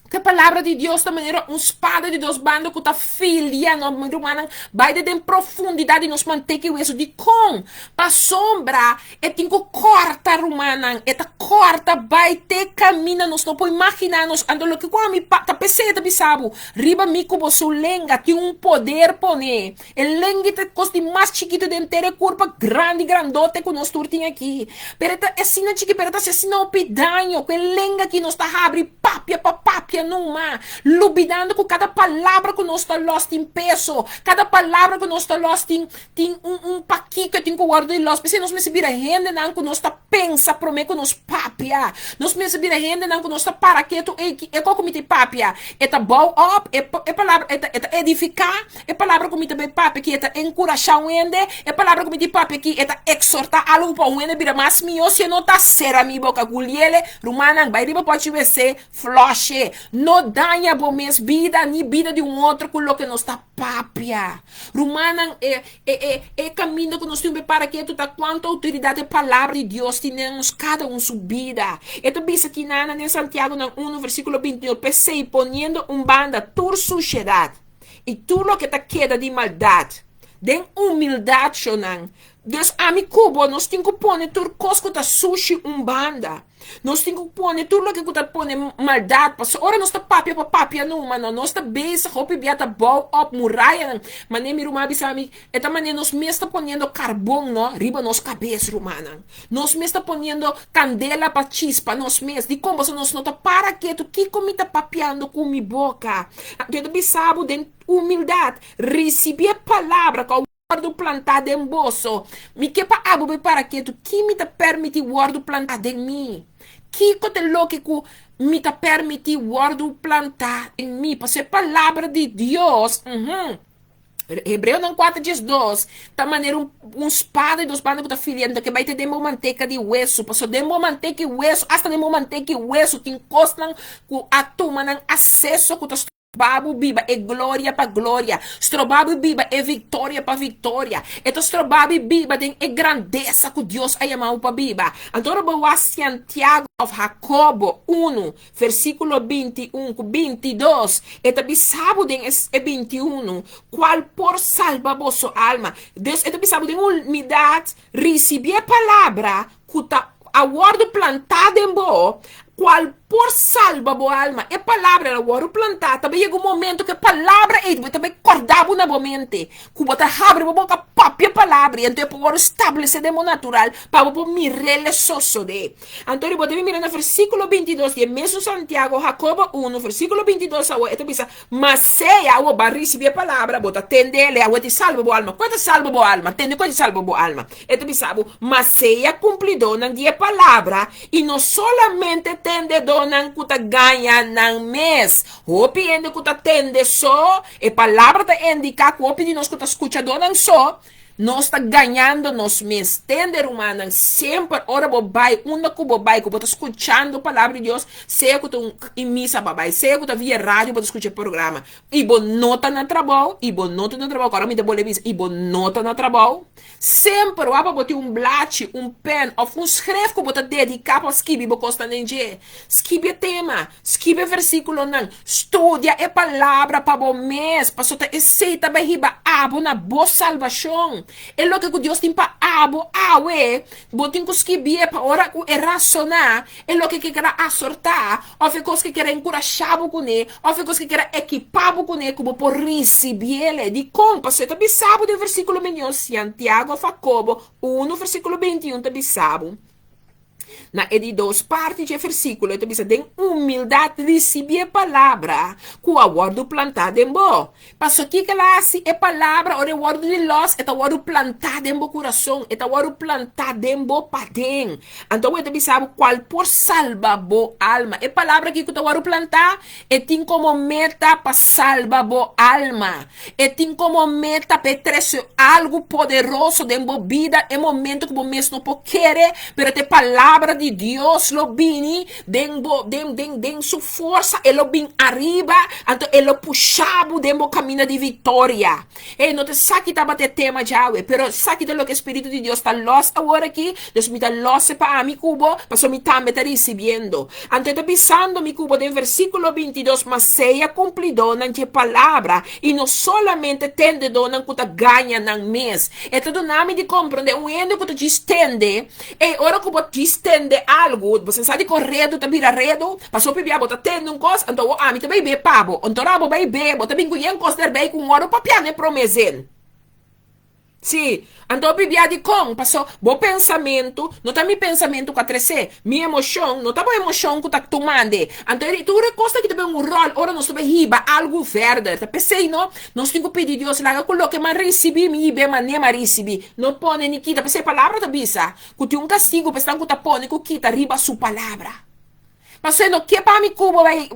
Ku e palabra di Dios ta manera un spada di dos banda ku ta filia nos, mi rumannan, bai den den profundidat di nos manteka i wesu. Dikon? Pasobra e tin ku kòrta, rumannan, e ta kòrta bai te kaminda nos no por imaginá nos. Anto loke ku ami pa ta p'esei e ta bisa bo, riba mi ku boso lenga tin un poder pone. E lengui ta e kos di mas chikitu den henter e kurpa grandi grandote ku nos tur tin aki. Pero e ta asina chiki pero e ta hasi asina hopi daño ku e lenga aki nos ta habri papia pa papia numa, lubidando ku kada palabra ku nos ta los tin peso, kada palabra ku nos ta los tin tin un un pakiko e tin ku wòrdu di los. P'esei nos mester bira hendenan ku nos ta pensa promé ku nos papia. Nos mester bira hendenan ku nos ta para ketu, ey, e kos ku mi ta papia e ta bou op, e e palabra e ta e ta edifiká? E palabra ku mi ta bai papia aki e ta enkurashá un hende? E palabra ku mi tin papia aki e ta eksortá algu pa un hende bira mas mihó? Si e no ta, sera mi boka. Guliele, rumannan, bai riba pòchi wc, flòsh'e. No daña bo mes bida ni bida di un otro ku loke nos ta papia. Rumannan, e, e, e, e kaminda ku nos tin bai para ketu ta kuantu outoridat e palabra di Dios tin den nos kada un su bida. E ta bisa kinan den Santiago nan unu versíkulo 21, P'esei, poniendo un banda tur sushedat, i tur loke ta keda di maldat, den humildat, shonnan, Dus ami ku bo nos tin ku pone tur kos ku ta sushi un banda. Nos tin ku pone tur loke ku ta pone maldat pasobra ora nos ta papia pa papia numa no nos ta bezig hopi bia ta bou op murayanan. Manera mi ruman a bisa mi e ta manera nos mes ta poniendo karbon no riba nos kabes rumannan. Nos mes ta poniendo kandela pa chispa nos mes. Dikon? Pasobra nos no ta para ketu kiko mi ta papiando ku mi boka. Anto e ta bisa bo den humildat risibi e palabra ku a wòrdu plantá den boso. Mi ke pa abo bai para ketu. Ki mi ta permití wòrdu plantá den mi? Kiko ta e loke ku mi ta permití wòrdu plantá den mi? Pasobra e palabra di Dios, uhum, Hebreonan 4 diesdos, ta manera un, un spada di dos banda ku ta filiando, ke bai te den bo manteka di wesu. Pasobra den bo manteka i wesu, asta den bo manteka i wesu, tin kosnan ku a tuma nan aseso ku ta Stroba bo biba e gloria pa gloria. Stroba bo biba e victoria pa victoria. E ta stroba bo biba den e grandesa cu Dios a yama bo pa biba. Anto ora bo wak Santiago of Jacobo unu, versiculo 21 cu 22, e ta bisa bo den e 21, cual por salba boso alma. Dus e ta bisa bo den humildad, ricibi e palabra cu ta a wordo plantá den bo, cual por salba bo alma. E palabra el a wordo plantá, ta bay yega un momento cu e palabra ey ta bay corda bo na bo mente, cu bo ta habri bo boca papia e palabra y anto e por wordo establece den bo natural pa bo por mir'el e sosode. Anto riba bo debe mira na versiculo 22 di e mesun Santiago, Jacobo 1, versiculo 22 awor e ta bisa, Ma sea awor bo a ricibi e palabra, bo ta tende el, e awor ta salba bo alma. Cu ta salba bo alma? Tende cu ta salba bo alma. E ta bisa bo, Ma sea cumplidónan di e palabra, i no solamente tendedónan cu ta gaña nan mes. Hopi hende cu ta tende so, e palabra ta indica cu hopi di nos cu ta scuchadónan so, nos ta gañando nos mes. Tende, rumannan, semper ora bo bai, unda cu bo bai, cu bo ta scuchando palabra di Dios, sea cu ta un misa bo a bai, sea cu ta via radio bo ta scucha e programa, i bo no ta na trabou, i bo no ta na trabou, cu ora mi ta bolbe bisa, i bo no ta na trabou, Semper wak pa bo tin un blachi, un pen of un schrift ku bo ta dediká pa skibi bo kosnan den dje. Skibi e tema, skibi e versíkulonan, studia e Palabra pa bo mes, pasobra ta esei ta bai hiba abo na bo salbashon. E loke ku Dios tin pa abo awe, bo tin ku skibié pa ora ku e rasoná, e loke ke keda asortá, òf e kos ke keda enkurashá bo kuné, òf e kos ke keda ekipá bo kuné ku bo por risibié. Dikon? Pasobra e ta bisa bo den versíkulo menion, Santiago òf Hakobo unu versíkulo 21 ta bisa bo, na e di dos parti dje versíkulo e ta bisa, Den humildat risibí e palabra ku a wòrdu plantá den bo. Pasobra kiko el a hasi? E palabra ora e wòrdu di lòs, e ta wòrdu plantá den bo kurason, e ta wòrdu plantá den bo paden. Anto awor e ta bisa bo kual por salba bo alma. E palabra aki ku ta wòrdu plantá, e tin komo meta pa salba bo alma. E tin komo meta pa e trese algu poderoso den bo bida e momento ku bo mes no por kere, pero ta e palabra di Dios lo bini Den bo, den, den, den su forsa e lo bin ariba, anto e lo pusha bo den bo kaminda di viktoria. Hey, no ta esaki tabata e tema djawe, pero esaki ta loke e Spiritu di Dios ta lòs awor aki, dus mi ta lòs e pa ami ku bo, pasobra mi tambe ta risibiendo. Anto e ta bisando mi ku bo den versíkulo 22, Ma sea kumplidónan dje palabra, i no solamente tendedónan ku ta gaña nan mes. E ta duna mi di komprondé un hende ku ta djis tende, Ey, ora ku bo djis tende algu, bo sa di kon redu ta bira redu, pasobra pibia bo ta tende un kos, anto awor ami ta bai be pa bo. Anto ora bo bai be, bo ta bin ku yen kos derbei ku un ora papia n'e promé zin. Sí, anto pibia di kon, paso bo pensamentu no ta mi pensamentu ku a tresé, mi emoshon no ta bo emoshon ku ta tumand'e. Anto e tur e kosnan aki ta bin un ròl ora nos ta bai hiba algu verder. Ta p'esei no, nos tin ku pidi Dios laga ku loke m'an risibí mi hib'é manera m'a risibí. No pone ni kita, p'esei e palabra ta bisa ku tin un kastigu pa esnan ku ta pone ku kita riba su palabra. Pasobra e no ke pa mi ku bo bai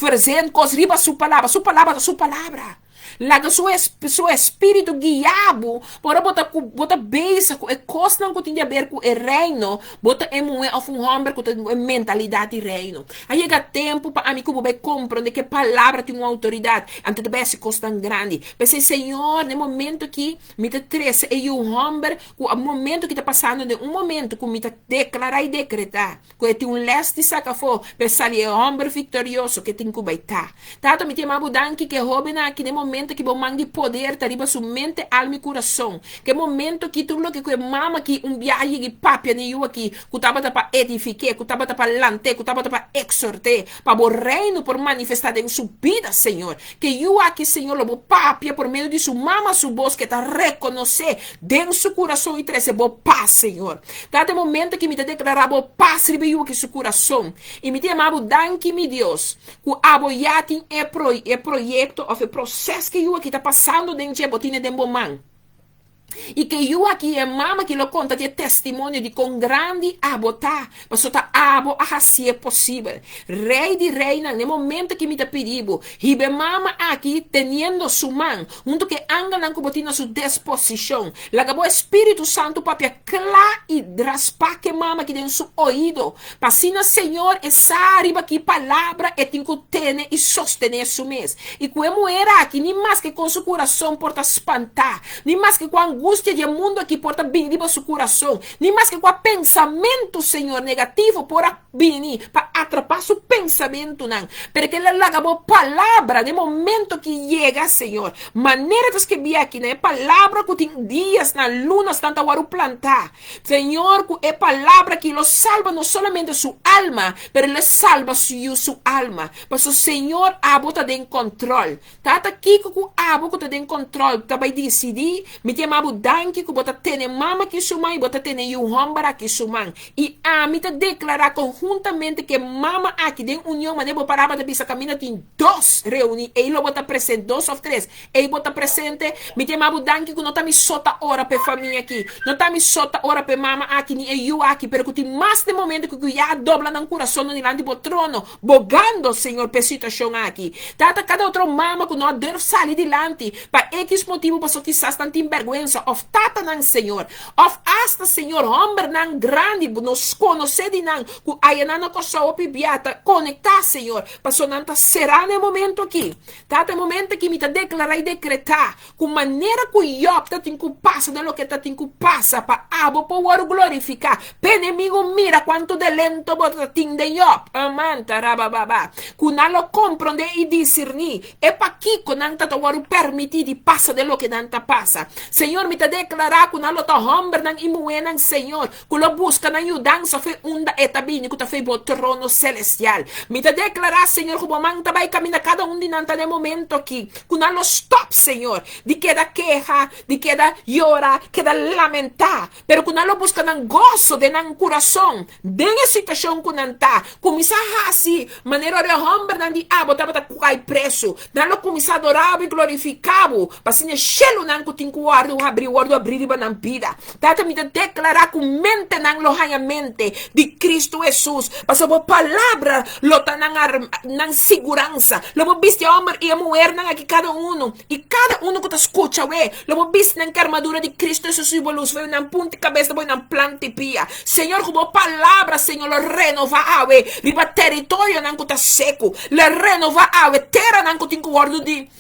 verzend kos riba su palabra, su palabra ta su palabra. Laga su su espiritu guia bo, pa ora bo ta ku bo ta bezig ku e kosnan ku tin di aber ku e reino, bo ta e muhé òf un hòmber ku ta e mentalidat di reino. A yega tempu pa ami ku bo bai komprondé ku e palabra tin un outoridat, anto ta bai hasi kosnan grandi. P'esei, Señor, na e momento aki, Mi ta trese e yu hòmber ku a momentu ki ta pasando den un momentu ku mi ta deklará i dekretá ku e tin un lès di saka afó pa e sali e hòmber viktorioso ku e tin ku bai ta. Tata, mi ta yama bo danki ku e hóbennan aki den momentu. momento ki bo man di poder ta riba su mente, alma i kurason. Ku e momento ki tur loke ku e mama ki un biaha yegi papia na e yu aki, ku tabata pa edifik'é, ku tabata pa lant'é, ku tabata pa eksort'é, pa bo Reino por manifestá den su bida, Señor. Ku e yu aki, Señor, lo bo papia por medio di su mama su bos ku e ta rekonosé den su kurason i trese bo pas, Señor. Tata, e momento aki mi ta deklará bo pas riba e yu aki su kurason. I mi ta yama bo danki, mi Dios, ku abo ya tin e e proyekto òf e proses ku e yu aki ta pasando den dje, bo tine den bo man. I ke yu aki e mama ki lo konta di e testimonio di kon grandi abo ta, pasobra ta abo a hasié posibel. Rei di reinan, na e momento ki mi ta pidi bo, hiba e mama aki teniendo su man, huntu ku e angelnan ku bo tin na su desposishon. Laga bo Espíritu Santu papia kla i raspá ku e mama aki den su oido, pa asina Señor e sa riba ki palabra e tin ku tene i sostené su mes. I ku e muher aki, ni maske kon su kurason por ta spantá, ni maske ku angustia di e mundu aki por ta bini riba su kurason, ni maske kua pensamentu, Señor, negativo por a bini pa atrapá su pensamentunan, pero ke el a laga bo palabra den momento ki yega, Señor, manera ta skibí aki na e palabra ku tin diasnan, lunasnan ta wòrdu plantá, Señor, ku e palabra aki lo salba no solamente su alma, pero lo salba su yu su alma. Pasobra, Señor, abo ta den kòntròl. Tata, kiko ku abo ku ta den kòntròl ta bai disidí? Mi ta yama bo danki ku bo ta tene mama aki su man i bo ta tene yu hòmber aki su man. I ami ta deklará konhuntamente ku e mama aki den union manera bo paraba ta bisa kaminda tin dos reuní, ei lo bo ta presente, dos òf tres, ei bo ta presente. Mi ta yama bo danki ku no ta mi so ta ora pa e famia aki, no ta mi so ta ora pa e mama aki ni e yu aki, pero ku tin mas den momento ku ya a dobla nan kurasonnan dilanti bo trono, Bogando, Señor, p'e situacion aki. Tata, cada otro mama cu no a durf sali dilanti pa equis motibo paso kisas nan tin berguensa, of tatanan, Señor, of hasta, Señor, hombernan grandi, nos conoce di nan cu ayanan na Corsou hopi bia ta conecta, Señor, paso nan ta cera na e momento aki. Tata, e momento aki mi ta declara y decreta Ku manera ku Yòb ta tin ku pasa den loke e ta tin ku pasa pa abo por wòrdu glorifiká, p'e enemigu mira kuantu delento bo ta tin den Yòb. Amanta rabababa. Ku nan lo komprondé i disirní e pakiko nan ta ta wòrdu permití di pasa den loke nan ta pasa. Señor, mi ta deklará ku nan lo ta hòmbernan i muhénan, Señor, ku lo buska nan yudansa fe unda e ta bini, ku ta fe bo trono selestial. Mi ta deklará, Señor, ku bo man ta bai kaminda kada un di nan ta den e momento akí. Ku nan lo stòp, Señor, di keda keha, di keda yora, keda lamentá, pero ku nan lo buska nan goso den nan kurason, den e situashon ku nan ta. Kuminsá hasi manera ora e hòmbernan di abo tabata kai presu. Nan lo kuminsá adorá bo i glorifiká bo, pa asina e shelunan ku tin ku wòrdu habrí wòrdu habrí riba nan bida. Tata, mi ta deklará ku mentenan lo haña mente di Kristu Hesus, pasobra bo palabra lo ta nan nan siguransa. Lo bo bisti e hòmber i e muhernan aki kada unu, i kada unu ku ta skucha awe, lo bo bisti nan ku e armadura di Kristu Hesus i bo lus for nan punta di kabes ta bo nan planta di pia. Señor, ku bo palabra, Señor, lo renová awe riba teritorionan ku ta seku, lo renová awe teranan ku tin ku wòrdu di.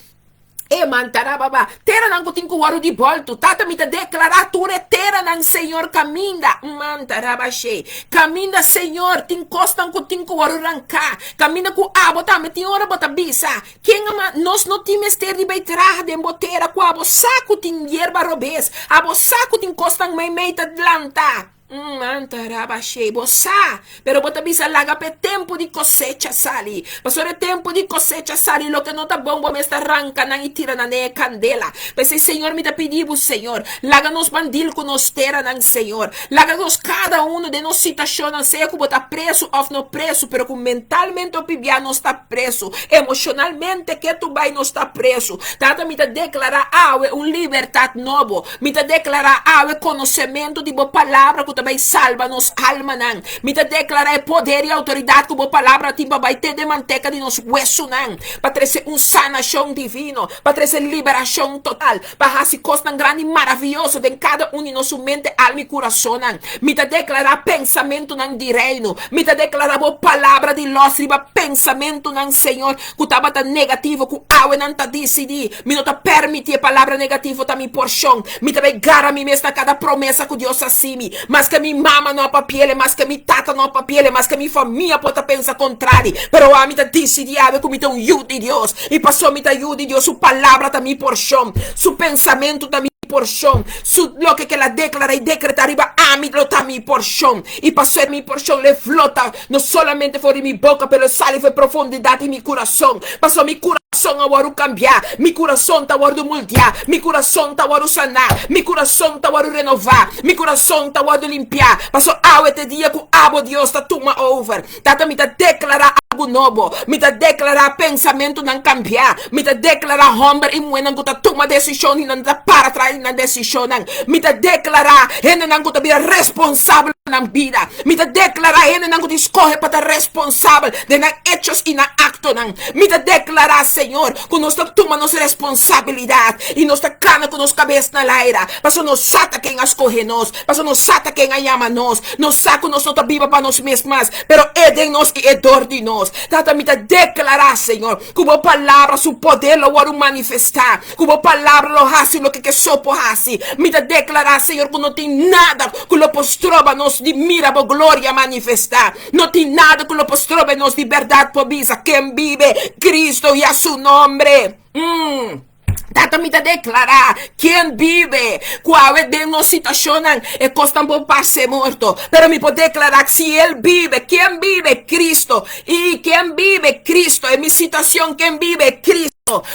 E mantarababa, teranan ku tin ku wòrdu di bòltu. Tata, mi ta deklará tur e teranan, Señor, kaminda, mantarabashe, kaminda, Señor, tin kosnan ku tin ku wòrdu ranká, kaminda ku abo tambe tin ora bo ta bisa, Ken a ma, nos no tin mester di bai traha den bo tera ku abo sa ku tin yerba robes, abo sa ku tin kosnan meimei ta lanta. Mantarabashe, bo sa, pero bo ta bisa laga pa e tempu di kosecha sali. Pasobra e tempu di kosecha sali, loke no ta bon bo mes ta ranka nan i tira nan den e kandela. P'esei, Señor, mi ta pidi bo, Señor, laga nos ban dil ku nos teranan, Señor. Laga nos kada unu den nos situashonnan, sea ku bo ta presu òf no presu, pero ku mentalmente hopi bia nos ta presu, emoshonalmente ketu bai nos ta presu. Tata, mi ta deklará awe un libertat nobo. Mi ta deklará awe konosementu di bo palabra ku ta bai salba nos almanan. Mi ta deklará e poder i outoridat ku bo palabra tin pa bai te den manteka di nos wesunan, pa trese un sanashon divino, pa trese liberashon total, pa hasi kosnan grandi i maravioso den kada un di nos su mente, alma i kurasonnan. Mi ta deklará pensamentunan di Reino. Mi ta deklará bo palabra di lòs riba pensamentunan, Señor, ku tabata negativo, ku awe nan ta disidí. Mi no ta permití e palabra negativo ta mi porshon. Mi ta bai gara mi mes na kada promesa ku Dios hasi mi. Maske. Maske mi mama no a papiele, maske mi tata no a papiele, maske mi famia por ta pensa kontrari, pero ami ta disidí awe ku mi ta un yu di Dios. I pasobra mi ta yu di Dios, su palabra ta mi porshon, su pensamentu ta mi porshon, su loke ku el a deklará i dekretá riba ami lo ta mi porshon. I pasobra mi porshon lo e flota no solamente for di mi boka, pero lo sali for e profundidat di mi kurason. Pasobra mi kurason a wòrdu kambiá, mi kurason ta wòrdu moldiá, mi kurason ta wòrdu saná, mi kurason ta wòrdu renová, mi kurason ta wòrdu limpiá. Pasobra awe ta e dia ku abo, Dios, ta tuma over. Tata, mi ta deklará algu nobo. Mi ta deklará pensamentunan kambiá. Mi ta deklará hòmber i muhénan ku ta tuma desishon i nan ta para tras di nan desishonnan. Mi ta deklará hendenan ku ta bira responsabel pa nan bida. Mi ta deklará hendenan ku tin skohe pa ta responsabel den nan echos i nan aktonan. Mi ta deklará, Señor, ku nos ta tuma nos responsabilidat i nos ta kana ku nos kabes na laira, pasobra nos sa ta ken a skohe nos, pasobra nos sa ta ken a yama nos. Nos sa ku nos no ta biba pa nos mes mas, pero E den nos i E dor di nos. Tata, mi ta deklará, Señor, ku bo Palabra su poder lo wòrdu manifestá, ku bo Palabra lo hasi loke ke so por hasi. Mi ta deklará, Señor, ku no tin nada ku lo por stroba nos di mira bo gloria manifestá. No tin nada ku lo por stroba nos di bèrdat por bisa, Ken bibe? Cristo i a su nombre. Mm. Tata mi ta deklará, Ken bibe? Ku awe den nos situashonnan e kosnan por parse morto, pero mi por deklará si El bibe, ken bibe? Cristo. I ken bibe? Cristo. E mi situashon, ken bibe? Cristo.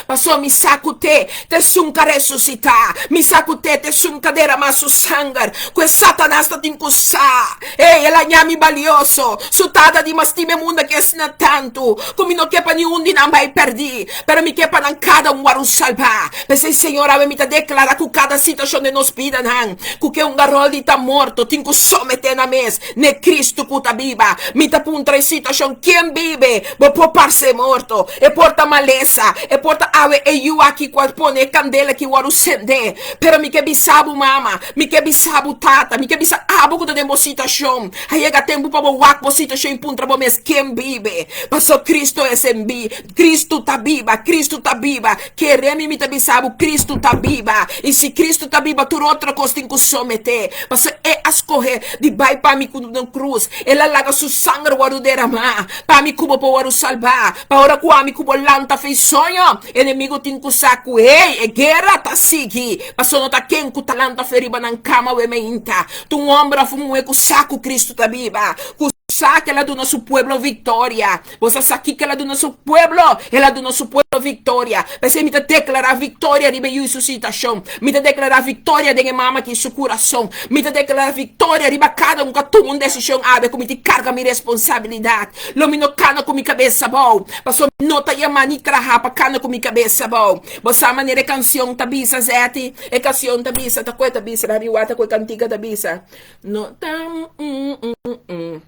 Pasobra mi sa ku te, ta esun ka resusitá. Mi sa ku te, ta esun ka deramá su sanger. Ku e Satanas ta tin ku sa. Ey, el a ña mi balioso. Su Tata di mas stima e mundo aki asina tantu, ku mi no ke pa niun di nan bai pèrdí, pero mi ke pa nan kada un wòrdu salbá. P'esei, Señor, awe mi ta deklará ku kada situashon den nos bidanan, ku ke un garòl di ta morto tin ku someté nan mes n'e Kristu ku ta biba. Mi ta puntra e situashon, Ken bibe? Bo por parse morto. E por ta malesa. E por ta awe e yu aki ku a pone e kandela ki wòrdu sendé. Pero mi ke bisa bo, mama, Mi ke bisa bo tata, mi ke bisa abo ku ta den bo situashon. A yega tempu pa bo wak bo situashon i puntra bo mes, Ken bibe? Paso Kristu es en bi. Kristu ta biba, Kristu ta biba. Kere mi, mi ta bisa bo, Kristu ta biba. I si Kristu ta biba, tur otro kos tin ku someté. Paso E a skohe di bai pa mi ku na krus. El a laga Su sanger wòrdu deramá pa mi ku bo por wòrdu salbá. Pa ora ku ami ku bo lanta fei soño, enemigu tin ku sa ku, hey, e guera ta sigui. Pasobra no ta ken ku ta lanta fe riba nan kama awe meinta. Ta un hòmber òf un muhé ku sa ku Kristu ta biba, ku sa ku el a duna su pueblo viktoria. Bo sa sa kiko el a duna su pueblo? El a duna su pueblo viktoria. P'esei mi ta deklará viktoria riba e yu i su situashon. Mi ta deklará viktoria den e mama ki su kurason. Mi ta deklará viktoria riba kada un ku a tuma un desishon awe ku mi tin karga mi responsabilidat. Lo mi no kana ku mi kabes abou, pasobra mi no ta yamá ni traha pa kana ku mi kabes abou. Bo sa manera e kansion ta bisa, Zetty? E kansion ta bisa, ta kue ta bisa, Rabi wak ta kue kantika ta bisa. No ta mm-mm-mm.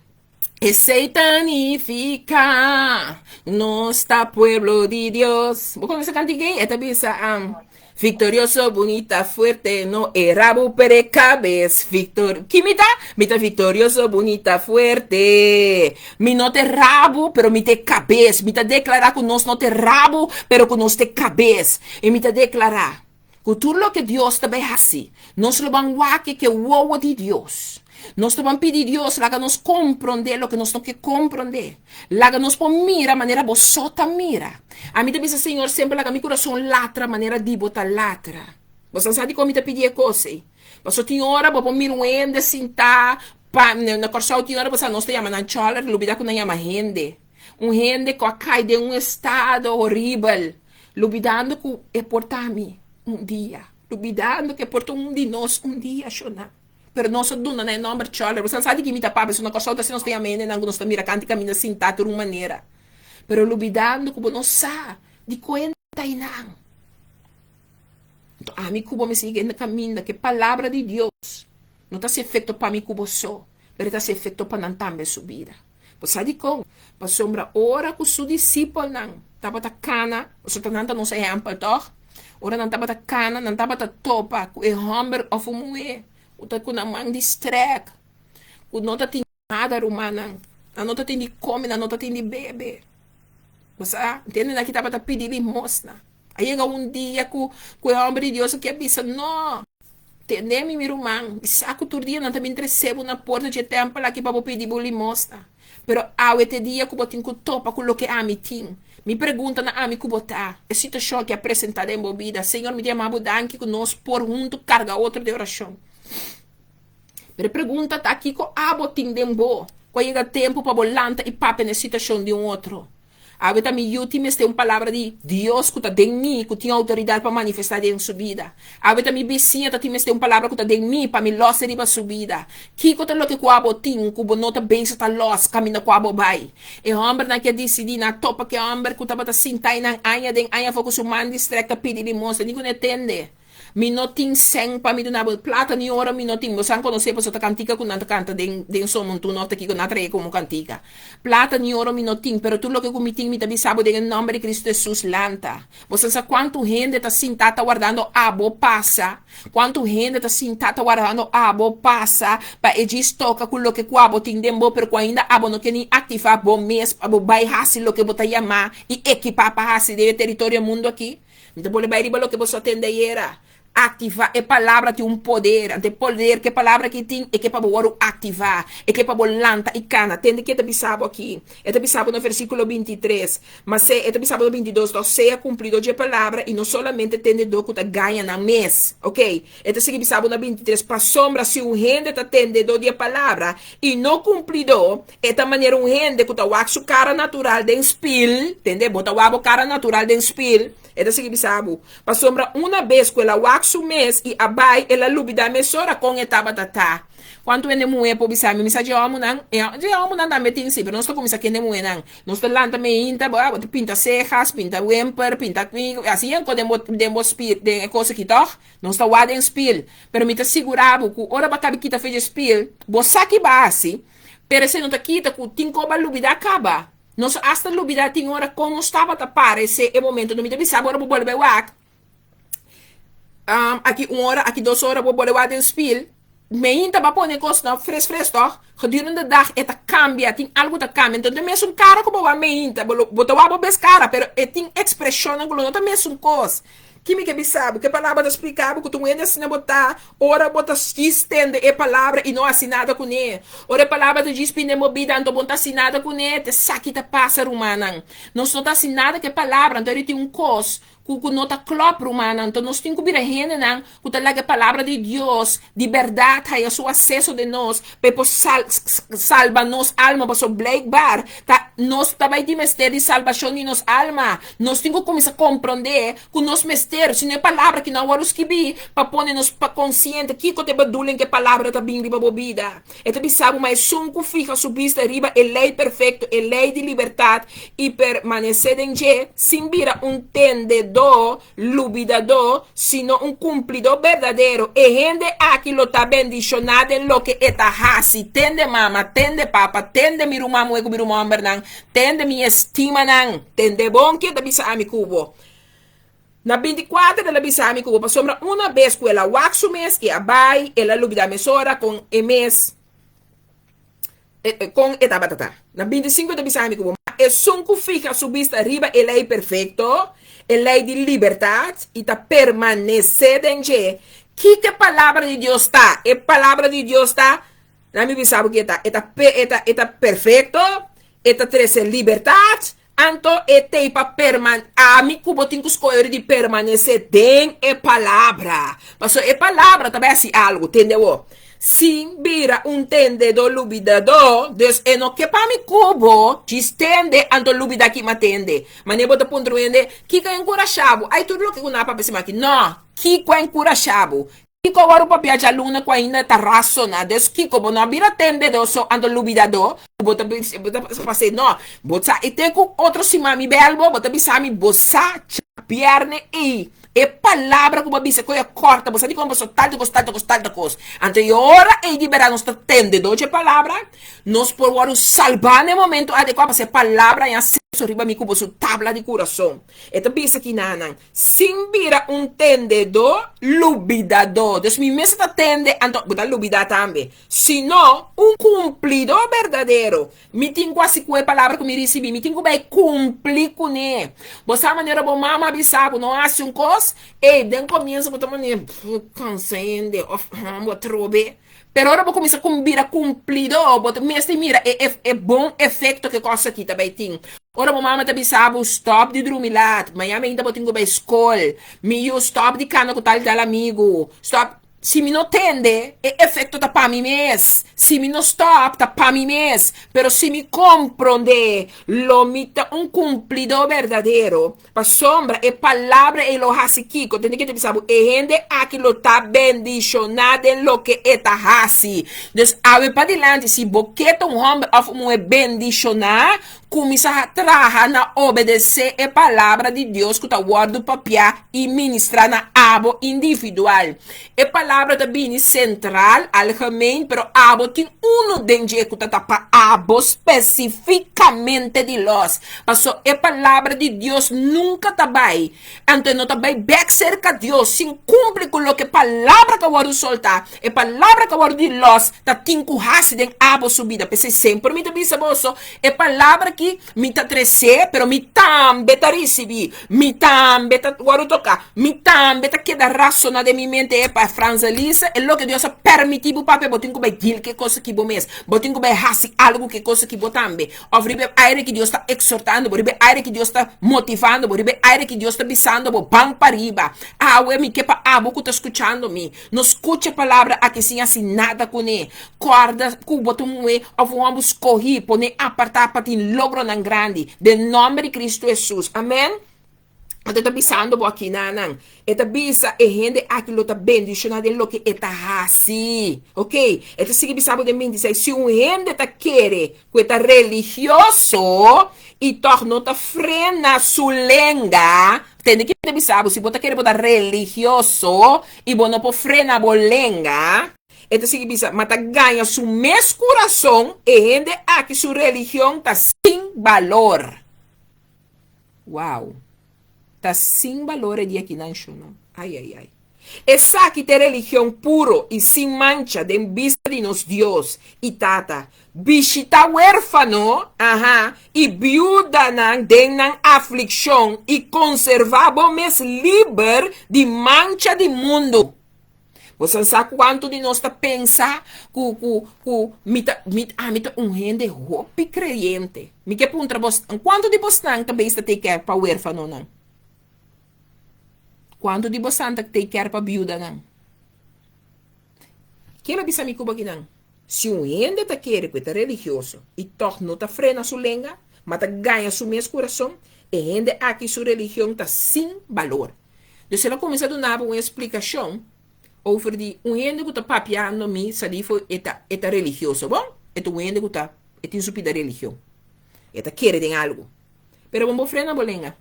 Esei ta nifiká nos ta pueblo di Dios. Bo konoce e kantika ei? E ta bisa, um, Victorioso, bunita, fuerte, no e rabo pero e kabes. Victor, ki mi ta? Mi ta victorioso, bunita, fuerte. Mi no te rabo, pero mi te kabes. Mi ta deklará ku nos no te rabo, pero ku nos te kabes. I mi ta deklará ku tur loke Dios ta bai hasi, nos lo ban wak ke wowo di Dios. Nos ta ban pidi Dios laga nos komprondé loke nos no ke komprondé. Laga nos por mira manera bo so ta mira. Ami ta bisa Señor semper laga mi kurason latra manera di bo ta latra. Bo sa sa dikon mi ta pidi e kos ei? Pasobra tin ora bo por mira un hende sintá Pa na Kòrsou tin ora pasá nos ta yama nan chòler, lubidá ku nan yama hende. Un hende ku a kai den un estado horibel, lubidando ku e por ta mi un dia, lubidando ku e por ta un di nos un dia, shona. Pero nos a duna nan e nòmber chòler. Bo sa di ki mi ta papia? So na Kòrsou ta asina nos ta yama hendenan ku nos ta mira kanti kaminda sintá tur un manera. Pero lubidando ku bo no sa di kuenta einan. Anto ami ku bo mester yega na kaminda ku e palabra di Dios no ta hasi efekto pa mi ku bo so, pero e ta hasi efekto pa nan tambe su bida. Bo sa dikon? Pasobra ora ku su disipelnan tabata kana, pasobra nan ta nos ehèmpel, tòg? Ora nan tabata kana, nan tabata topa ku e hòmber òf un muhé ku ta ku nan man di strèk, ku no ta tin nada, rumannan. Nan no ta tin di kome, nan no ta tin di bebe. Bo sa? Ntende? Nan ki tabata pidi limosna. A yega un dia ku e hòmber di Dios a ke bisa, No! Tende mi, mi ruman, mi sa ku tur dia nan ta bin trese bo na porta dje tèmpel aki pa bo pidi bo limosna. Pero awe ta e dia ku bo tin ku topa ku loke ami tin. Mi pregunta na ami ku bo ta, e situashon aki a presentá den bo bida. Señor, mi ta yama bo danki ku nos por huntu karga otro den orashon. Pero e pregunta ta, kiko abo tin den bo ku a yega tempu pa bo lanta i papia na e situashon di un otro? Awe ta mi yu tin mester un palabra di Dios ku ta den mi, ku tin outoridat pa manifestá den su bida. Awe ta mi bisiña ta tin mester un palabra ku ta den mi pa mi lòs riba su bida. Kiko ta loke ku abo tin ku bo no ta bezig ta lòs kaminda ku abo bai? E hòmbernan ke a disidí na topa ku e hòmber ku tabata sintá einan aña den aña afó ku su man di strèk ta pidi limosna, ni ku no e tende. Mi no tin sèn pa mi duna bo plata ni oro mi no tin. Bo san konosé pasobra ta kantika ku nan ta kanta den den somontuno òf ta kiko nan a trae komo kantika. Plata ni oro mi no tin, pero tur loke ku mi tin mi ta bisa bo den e nòmber di Kristu Hesus, lanta. Bo san sa kuantu hende ta sintá ta wardando abo pasa, kuantu hende ta sintá ta wardando abo pasa pa e djis toka ku loke ku abo tin den bo, pero ku ainda abo no ke ni aktivá bo mes pa bo bai hasi loke bo ta yamá i ekipá pa hasi den e teritorio mundu aki. Mi ta bolbe bai riba loke boso a tende ayera. Aktivá e palabra tin un poder. Anto e poder ku e palabra aki tin, e ke pa bo wòrdu aktivá. E ke pa bo lanta i kana. Tende ke e ta bisa bo aki. E ta bisa bo na versíkulo bintitres. Ma se, e ta bisa bo na bintidos, Tok sea kumplidó dje palabra i no solamente tendedó ku ta gaña nan mes. Oke. E ta sigui bisa bo na bintitres, Pasobra si un hende ta tendedó di e palabra i no kumplidó, E ta manera un hende ku ta wak su kara natural den spil, tende? Bo ta wak bo kara natural den spil, e ta sigui bisa bo. Pasobra una bes ku el a wak su mes i a bai, el a lubidá mesora kon e tabata ta. Kuantu hende muhé por bisa mi? Mi sa dje hòmbernan, e dje hòmbernan tambe tin si, pero nos ta kuminsá kende muhénan. Nos ta lanta meinta, bo ta pinta sejas, pinta wemper, pinta así anko den bo den bo spil, den e kos aki tòg? Nos ta wak den spil. Pero mi ta sigurá bo ku ora bo a kabi kita fe dje spil, bo sa ki bo a hasi. Pero esei no ta kita ku tin koba lubidá kaba. Nos asta lubidá tin ora kon nos tabata paresé e momento. No mi ta bisa bo ora bo bolbe wak, aki un ora, aki dos ora bo bolbe wak den spil, meinta bo a pone kosnan fres fres tòg? Gedurende de dag e ta kambia, tin algu ta kambia. Enton ta mesun kara ku bo wak meinta, bo ta wak bo bes kara, pero e tin ekspreshonnan ku lo no ta mesun kos. Ki mi ke bisa bo? Ke palabra ta splika bo ku tur hende asina bo ta ora bo ta djis tende e palabra i no hasi nada kuné? Ora e palabra ta djis bini den bo bida anto bo no ta hasi nada kuné? Ta esaki ta pasa, rumannan. Nos no ta hasi nada ku e palabra. Anto tin un kos ku ku no ta klòp, rumannan. Anto nos tin ku bira hendenan ku ta laga e palabra di Dios di bèrdat haya su aseso den nos pa e por salba nos alma. Pasobra blijkbaar ta nos ta bai tin mester di salbashon di nos alma. Nos tin ku kuminsá komprondé ku nos mester, si no e palabra ki no a wòrdu skibí pa pone nos pa konsiente kiko ta e bedoeling ku e palabra ta bin riba bo bida. E ta bisa bo ma esun ku fiha su bista riba e lei perfekto, e lei di libertat, i permanesé den dje, sin bira un tendedó lubidadó, sino un kumplidó berdadero, e hende aki lo ta bendishoná den loke e ta hasi. Tende mama, tende papa, tende mi ruman muhé ku mi ruman hòmbernan, tende mi estimanan, tende bon ke ta bisa ami ku bo. Na bintikuater el a bisa ami ku bo, pasobra una bes ku el a wak su mes i a bai, el a lubidá mesora kon e mes. Kon e tabata ta. Na bintisinku e ta bisa mi ku bo, Ma esun ku fiha su bista riba e lei perfekto, e lei di libertat, i ta permanesé den dje. Kiko e Palabra di Dios ta? E Palabra di Dios ta, laat mi bisa bo ki e ta, e ta, e ta, e ta perfekto, e ta trese libertat, anto e t'ei pa perman, ami ku bo tin ku skohe ora di permanesé den e Palabra. Pasobra e Palabra ta bai hasi algu, tende awor. Sin bira un tendedó lubidadó, dus e no ke pa mi ku bo djis tende anto lubidá ki m'a tende. Manera bo ta puntra un hende, Kiko a enkurashá bo? Ai, tur loke ku nan a papia siman aki. No! Kiko a enkurashá bo? Kiko a wòrdu papia djaluna ku ainda ta rasoná? Dus kiko? Bo no a bira tendedó so anto lubidadó? Bo ta bo ta pas'é? No! Bo sa i te ku otro siman mi bèl bo, bo ta bisa mi, Bo sa djabièrnè ei E palabra ku bo a bisa ku e kòrta, bo sa dikon pasobra tal ta kos, tal ta kos, tal ta kos. Anto e ora ei di bèrdat nos ta tende dor dje palabra, nos por wòrdu salbá na e momento adekuá pasobra e palabra ya. boso riba mi ku boso tabla di kurason. E ta bisa kinanan, Sin bira un tendedó lubidadó. Dus mi mester ta tende, anto bo ta lubidá tambe. Sino un kumplidó berdadero. Mi tin ku hasi ku e palabra ku mi risibí. Mi tin ku bai kumpli kuné. Bo sa manera bo mama a bisa bo no hasi un kos? Ey, den komienso bo ta manera, Pff, kansa hende òf bo atrobe. Pero ora bo kuminsá ku bira kumplidó, bo ta mester mira e e bon efekto ku e kos aki ta bai tin. Ora bo mama ta bisa bo, Stòp di drumi lat, mañana ainda bo tin ku bai skol. Mi yu, stòp di kana ku tal i tal amigu. Stòp. Si mi no tende, e efekto ta pa mi mes. Si mi no stòp, ta pa mi mes. Pero si mi komprondé, lo mi ta un kumplidó berdadero. Pasobra e palabra ei lo hasi kiko? Tende ke ta bisa bo, e hende aki lo ta bendishoná den loke e ta hasi. Dus awe padilanti, si bo ke ta un hòmber òf un muhé bendishoná, kuminsá traha na obedesé e palabra di Dios ku ta wòrdu papiá i ministrá na abo individual. E palabra ta bini sentral, algemeen, pero abo tin unu den dje ku ta ta pa abo spesifikamente di lòs. Paso e palabra di Dios nunka ta bai, anto e no ta bai bèk serka Dios sin kumpli ku loke palabra ku a wòrdu soltá. E palabra ku a wòrdu di lòs ta tin ku hasi den abo su bida. P'esei semper mi ta bisa boso, e palabra aki mi ta tresé, pero mi tambe ta risibí. Mi tambe ta wòrdu toká. Mi tambe ta keda rasoná den mi mente, Epa, Franzelisa, e loke Dios a permití bo papia, bo tin ku bai deal ku e kos aki bo mes. Bo tin ku bai hasi algu ku e kos aki bo tambe. Òf riba e aire ki Dios ta eksortando bo, riba e aire ki Dios ta motivando bo, riba e aire ki Dios ta bisando bo, Ban pariba. Awe mi ke pa abo ku ta skuchando mi, no skucha e palabra aki sin hasi nada kuné. Kòrda ku bo ta un muhé òf un hòmber skohí, poné apartá pa tin logronan grandi, den nòmber di Kristu Hesus. Amèn. Anto e ta bisando bo aki nanan, e ta bisa e hende aki lo ta bendishoná den loke e ta hasi. Ok, e ta sigui bisa bo den 26, si un hende ta kere ku e ta religioso i tòg no ta frena su lenga, tende ki mi ta bisa bo, si bo ta kere bo ta religioso i bo no por frena bo lenga, E ta sigui bisa, Ma ta gaña su mes kurason, e hende aki su religion ta sin balor. Wow! Ta sin balor e dia kinan sho no. Ai ai ai. Esaki ta e religion puro i sin mancha den bista di nos Dios i Tata, bishita werfano, aha, i biudanan den nan aflikshon i konservá bo mes liber di mancha di mundu. Bo sa sa kuantu di nos ta pensa ku ku ku mi ta mi ami ta un hende hopi kreyente. Mi ke puntra bos, kuantu di bosnan ta bes ta take care pa werfanonan? Kuantu di bosnan ta take care pa biudanan? Ken a bisa mi ku bo kinan? Si un hende ta kere ku e ta religioso i tòg no ta frena su lenga, ma ta gaña su mes kurason, e hende aki su religion ta sin balor. Dus el a kuminsá duna bo un esplikashon over di un hende ku ta papiando mi salí for e ta e ta religioso. Bon, e ta un hende ku ta e tin su pida religion. E ta kere den algu. Pero bo no por frena bo lenga.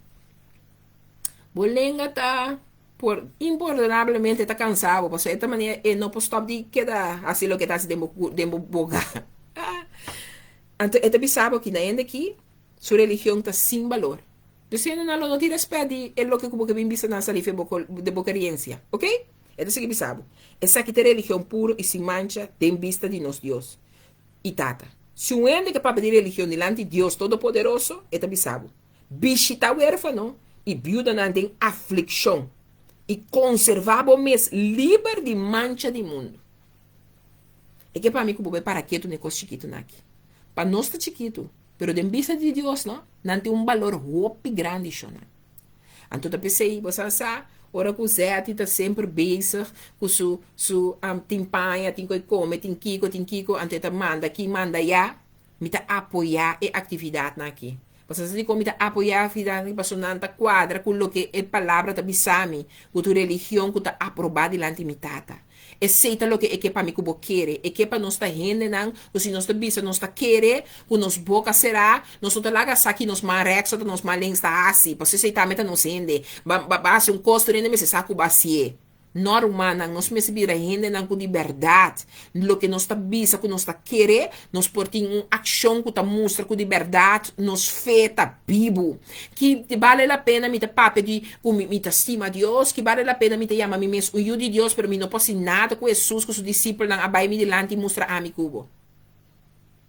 Bo lenga ta por impordonablemente ta kansa bo pasobra e ta manera e no por stòp di keda hasi loke e ta hasi den bo den bo boka. Anto e ta bisa bo ki na hende aki su religion ta sin balor. Dus hendenan lo no tin respet di e loke ku bo ke bin bisa nan sali fe bo de bo keriensia. Ok? E ta sigui bisa bo, Esaki ta e religion puro i sin mancha den bista di nos Dios i Tata. Si un hende ke papia di religion dilanti Dios Todopoderoso, e ta bisa bo, Bishita werfano i biudanan den aflikshon, i konserva bo mes liber di mancha di mundu. E ke pa mi ku bo bai para ketu na e kos chikitunan aki. Pa nos ta chikitu, Pero den bista di Dios no, nan tin un balor hopi grandi shonnan. Anto ta p'esei bo sa sa ora ku Zetty ta semper bezig ku su su tin paña, tin koe kome, tin kiko, tin kiko, anto e ta manda aki, manda aya, mi ta apoyá e aktividatnan aki. Bo sa sa dikon mi ta apoyá e aktividatnan aki? Pasobra nan ta kuadra ku loke e palabra ta bisa mi, ku tur religion ku ta aprobá dilanti mi Tata. Esei ta loke e ke pa mi ku bo kere. E ke pa nos ta hendenan ku si nos ta bisa nos ta kere, ku nos boka será, nos no ta laga sa ki nos man rèks òf nos man links ta hasi, pasobra esei tambe ta nos hende. Ba ba hasi un kos tur hende mester sa ku bo hasié. No rumannan, nos mester bira hendenan ku di bèrdat loke nos ta bisa ku nos ta kere, nos por tin un akshon ku ta mustra ku di bèrdat nos fe ta bibu. Ki bale la pena mi ta papia di ku mi ta stima Dios? Ki bale la pena mi ta yama mi mes un yu di Dios pero mi no por hasi nada ku Hesus ku su disipelnan a bai mi dilanti i mustra ami ku bo?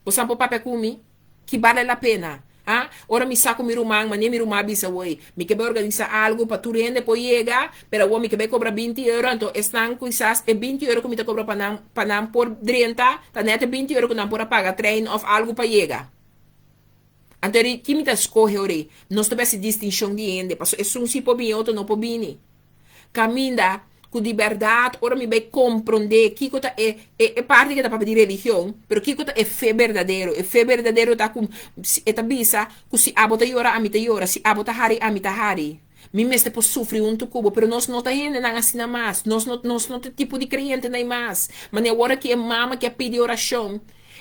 Bo sa por papia ku mi? Ki bale la pena? Ha? Ora mi sa ku mi ruman, manera mi ruman a bisa woi, mi ke bai organisa algu pa tur hende por yega, pero awor mi ke bai kobra binti euro, anto esnan kisas e binti euro ku mi ta kobra pa nan, pa nan por drenta, ta nèt e binti euro ku nan por a paga trein òf algu pa yega. Anto eri, ki mi ta skohe ora ei? Nos ta bai hasi distinshon di hende, pasobra esun si por bini, e otro no por bini. Kaminda ku di bèrdat ora mi bai komprondé kiko ta e e parti ke ta papia di religion, pero kiko ta e fe berdadero. E fe berdadero ta ku e ta bisa ku si abo ta yora ami ta yora, si abo ta hari ami ta hari. Mi mester por sufri huntu ku bo, pero nos no ta hendenan asina mas, nos no nos no ta e tipo di kreyentenan mas. Manera awor aki e mama ke a pidi orashon,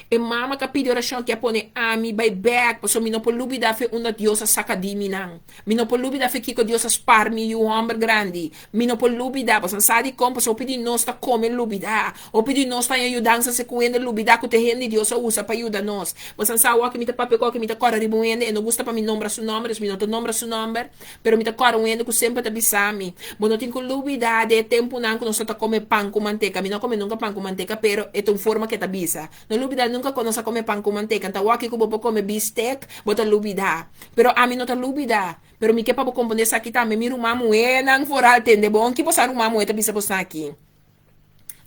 E mama ka pidi orashon ki a pone ami bai bek, pasobra mi no por lubida fe unda Dios a saka di mi nan. Mi no por lubida fe kiko Dios a spar mi yu hòmber grandi. Mi no por lubida, pasobra sa dikon? Pasobra hopi di nos ta kome lubida. Hopi di nos ta haña yudansa se ku hende lubida ku ta e hende Dios a usa pa yuda nos. Pasobra sa awor ku mi ta papia ku awor ku mi ta kòrda riba un hende, e no gusta pa mi nombra su nòmber, dus mi no ta nombra su nòmber. Pero mi ta kòrda un hende ku semper ta bisa mi, Bo no tin ku lubida di e tempunan ku nos ta kome pan ku manteka. Mi no a kome nunka pan ku manteka, pero e ta un forma ku e ta bisa. No lubida nunka ku nos a kome pan ku manteka. Nta wòki ku bo por kome bistek, bo ta lubida. Pero ami no ta lubida. Pero mi ke pa bo komprondé esaki tambe, mi ruman muhénan foral tende bon ki boso ruman muhé ta bisa boso aki.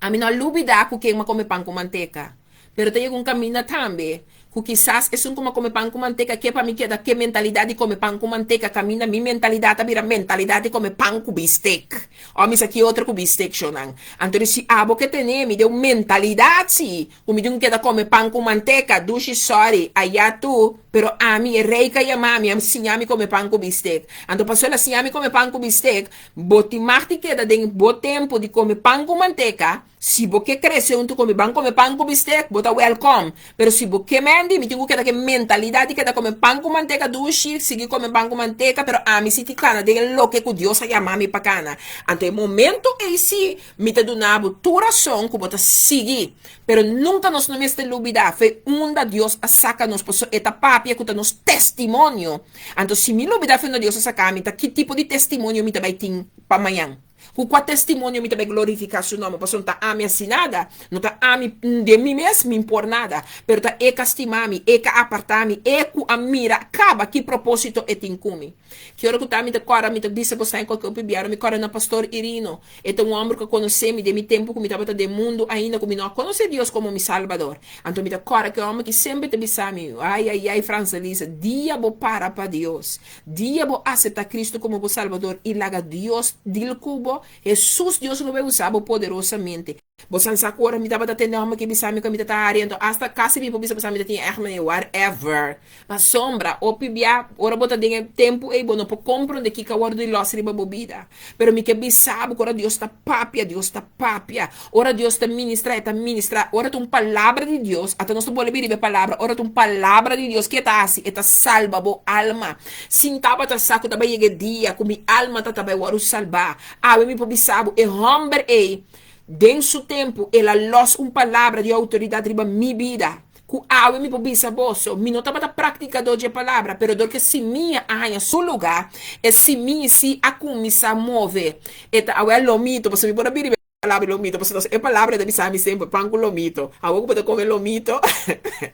Ami no a lubida ku ken m'a kome pan ku manteka. Pero ta yega un kaminda tambe ku kisas esun ku m'a kome pan ku manteka ke pa mi keda ku e mentalidat di kome pan ku manteka kaminda mi mentalidat a bira mentalidat di kome pan ku bistek. Ò mi sa ki otro ku bistek shonnan. Anto di si abo ke tene mi den un mentalidat si ku mi tin ku keda kome pan ku manteka, dushi sòri, ayá tu, pero ami e rei ka yama mi a siña mi kome pan ku bistek. Anto pasobra el a siña mi kome pan ku bistek, Bo tin mag di keda den bo tempu di kome pan ku manteka, si bo ke krese huntu ku mi ban kome pan ku bistek, bo ta wèlkòm. Pero si bo ke mendi, mi tin ku keda ku e mentalidat di keda kome pan ku manteka dushi, sigui kome pan ku manteka, pero ami si tin kana den e loke ku Dios a yama mi pa kana. Anto e momento ei si mi ta duna bo tur rason ku bo ta sigui. Pero nunka nos no mester lubida fe unda Dios a saka nos, pasobra e ta papia ku ta nos testimonio. Anto si mi lubida fe unda Dios a saka mi, ta ki tipo di testimonio mi ta bai tin pa mañan? Ku kua testimonio mi ta bai glorifiká su nòmber? Pasobra no ta ami hasi nada, no ta ami den mi mes mi por nada, pero ta E ka stima mi, E ka apartá mi, E ku a mira kaba ki propósito E tin ku mi. Ki ora ku ta mi ta kòrda, mi ta bisa bo sa en kualke hopi biaha, mi kòrda na Pastor Irino. E ta un hòmber ku a konosé mi den mi tempu ku mi tabata den mundu ainda ku mi no a konosé Dios komo mi Salbador. Anto mi ta kòrda ku e hòmber ki semper ta bisa mi, Ai, ai, ai, Franselisa, dia bo para pa Dios, dia bo aseptá Kristu komo bo Salbador i laga Dios dil ku bo, Hesus Dios lo bai usa bo poderosamente. Bo san sa ku ora mi tabata tende hòmber ke bisa mi ku mi ta ta hari, anto asta kasi mi por bisa pasobra mi ta tin ègt manera whatever. Pasobra, hopi bia, ora bo ta den e tempu ei bo no por komprondé kiko a wòrdu di lòs riba bo bida. Pero mi ke bisa bo ku ora Dios ta papia, Dios ta papia. Ora Dios ta ministrá, e ta ministrá. Ora ta un palabra di Dios, ata nos ta bolbe riba e palabra, ora ta un palabra di Dios, ke e ta hasi? E ta salba bo alma. Si N tabata sa ku ta bai yega e dia ku mi alma ta ta bai wòrdu salbá, awe mi por bisa bo, e hòmber ei, Den su tempu el a los un palabra di outoridat riba mi bida, ku awe mi por bisa boso, mi no tabata praktikadó dje palabra, pero dor ku e simia a haña su lugá, e simia sí a kuminsá move. E ta awe a lomito, pasobra mi por a bira riba e palabra lomito, pasobra e palabra ta bisa mi semper, pan ku lomito. Awor ku bo ta kome lomito,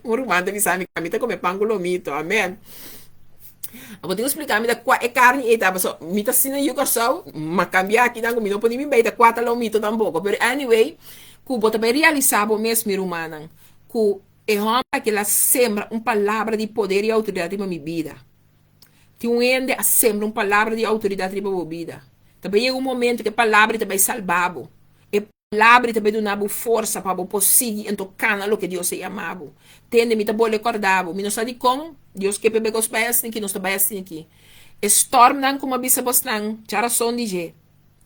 un ruman ta bisa mi, mi ta kome pan ku lomito, amen. Abo tin ku splika mi ta kua e karni ei ta paso mi ta asina yu Kòrsou ma kambia akinan ku mi no por ni bin bei ta kua ta lomito tampoko pero anyway ku bo ta bai realisa bo mes mi rumannan ku e hòmber aki el a sembra un palabra di poder i outoridat riba mi bida tin un hende a sembra un palabra di outoridat riba bo bida ta bai yega un momento ku e palabra ei ta bai salba bo e Palabra ta bai duna bo forsa pa bo por sigui ento kana loke Dios a yama bo. Tende, mi ta bolbe korda bo, mi no sa dikon Dios ke p'e kos bai asin'aki, nos ta bai asin'aki. E stormnan ku mi a bisa bosnan, dja rason di dje.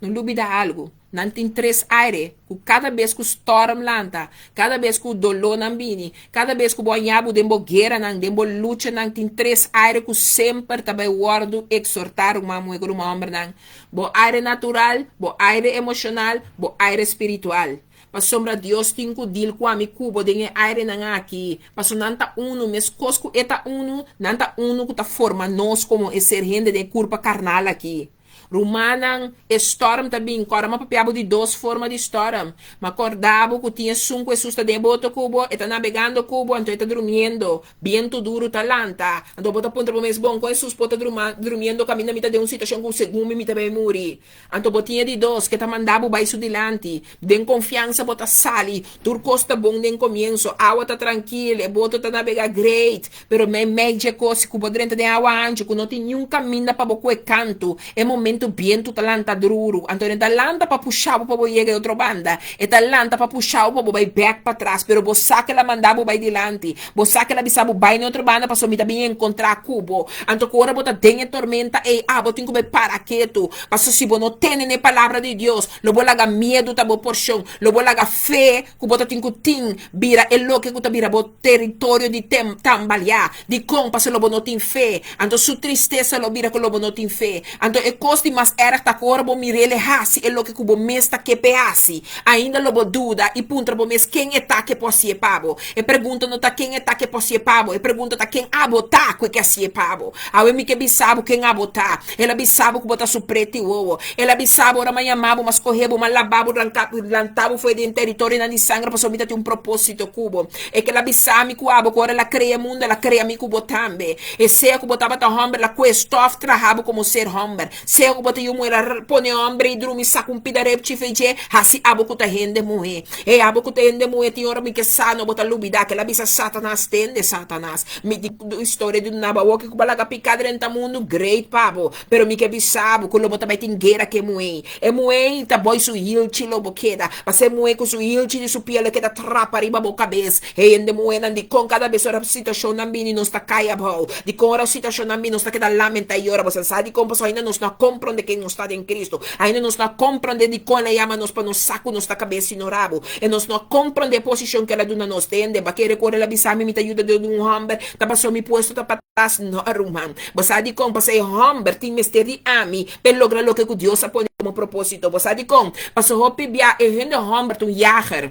No lubida algu. Nan tin tres aire ku kada bes ku storm lanta, kada bes ku dolónan bini, kada bes ku bo a ña bo den bo gueranan, den bo luchanan, tin tres aire ku semper ta bai wòrdu eksortá, ruman muhé ku ruman hòmbernan, bo aire natural, bo aire emoshonal, bo aire spiritual. Pasobra Dios tin ku dil ku ami ku bo den e airenan aki, pasobra nan ta unu, meskos ku E ta unu, nan ta unu ku ta forma nos komo e ser hende den e kurpa karnal aki. Rumannan, e storm ta bin. Kòrda mi a papia bo di dos forma di storm. Ma kòrda bo ku tin esun ku Hesus ta den e boto ku bo, e ta nabegando ku bo, anto e ta drumiendo. Bientu duru ta lanta. Anto bo ta puntra bo mes, Bon, kon Hesus por ta drumiendo kaminda mi ta den un situashon ku segun mi mi ta bai muri? Anto bo tin e di dos, ke ta manda bo bai su dilanti. Den konfiansa bo ta sali. Tur kos ta bon den komienso. Awa ta trankil, e boto ta nabegá great. Pero meimei dje kos ku bo drenta den awa hanchu ku no tin niun kaminda pa bo kue kantu, e momentu bientu ta lanta druru. Anto e ta lanta pa pusha bo pa bo yega e otro banda. E ta lanta pa pusha bo pa bo bai bèk patras. Pero bo sa ku el a manda bo bai dilanti. Bo sa ku el a bisa bo bai na e otro banda pasobra mi ta bin enkontrá ku bo. Anto ku ora bo ta den e tormenta ei, abo tin ku bai para ketu. Pasobra si bo no tene na e palabra di Dios, lo bo laga miedu ta bo porshon. Lo bo laga fe ku bo ta tin ku tin bira e loke ku ta bira bo teritorio di tambaleá. Dikon? Pasobra lo bo no tin fe. Anto su tristesa lo bira ku lo bo no tin fe. Anto e kos di mas erg ta ku ora bo mir'el e hasi e loke ku bo mes ta ke p'e hasi, ainda lo bo duda i puntra bo mes ken e ta ke por hasié pa bo. E pregunta no ta ken e ta ke por hasié pa bo, e pregunta ta ken abo ta ku e ke hasié pa bo. Awe mi ke bisa bo ken abo ta. El a bisa bo ku bo ta su preti wowo. El a bisa bo ora mi a yama bo, mi a skohe bo, mi a laba bo, ranka bo, lanta bo for di e teritorionan di sangra pasobra mi ta tin un propósito ku bo. E kel a bisa mi ku abo ku ora el a krea e mundu, el a krea mi ku bo tambe. E sea ku bo tabata hòmber, el a kohe stòf traha bo komo ser hòmber. Sea ku bo ta yu muhé, el a pone hòmber ei drumi saka un pida repchi fe dje, hasi abo ku ta hende muhé. E abo ku ta hende muhé tin ora mi ke sa no bo ta lubidá. Kel a bisa Satanas, Tende, Satanas, mi di historia di un nabawoki ku bo a laga piká drenta mundu, great pa bo. Pero mi ke bisa bo ku lo bo ta bai tin guera ku e muhé. E muhé ta boi su hilchi lo bo keda. Pasa e muhé ku su hilchi di su piel lo keda trapa riba bo kabes. E hende muhénan dikon kada bes ora situashonnan bini nos ta kai abou? Dikon ora situashonnan bini nos ta keda lamentá i yora? Bo sa sa dikon? Pasobra ainda nos no a komprondé ken nos ta den Kristu. Ainda nos no a komprondé dikon el a yama nos pa nos sa ku nos ta kabes i no rabu. E nos no a komprondé e posishon ku el a duna nos. Tende, bo a kere ku ora el a bisa mi, mi ta yuda di un hòmber, ta pasobra mi puesto ta patras? No, ruman. Bo sa dikon? Pasobra e hòmber tin mester di ami p'e logra loke ku Dios a pone komo propósito. Bo sa dikon? Pasobra hopi bia e hende hòmber ta un yager.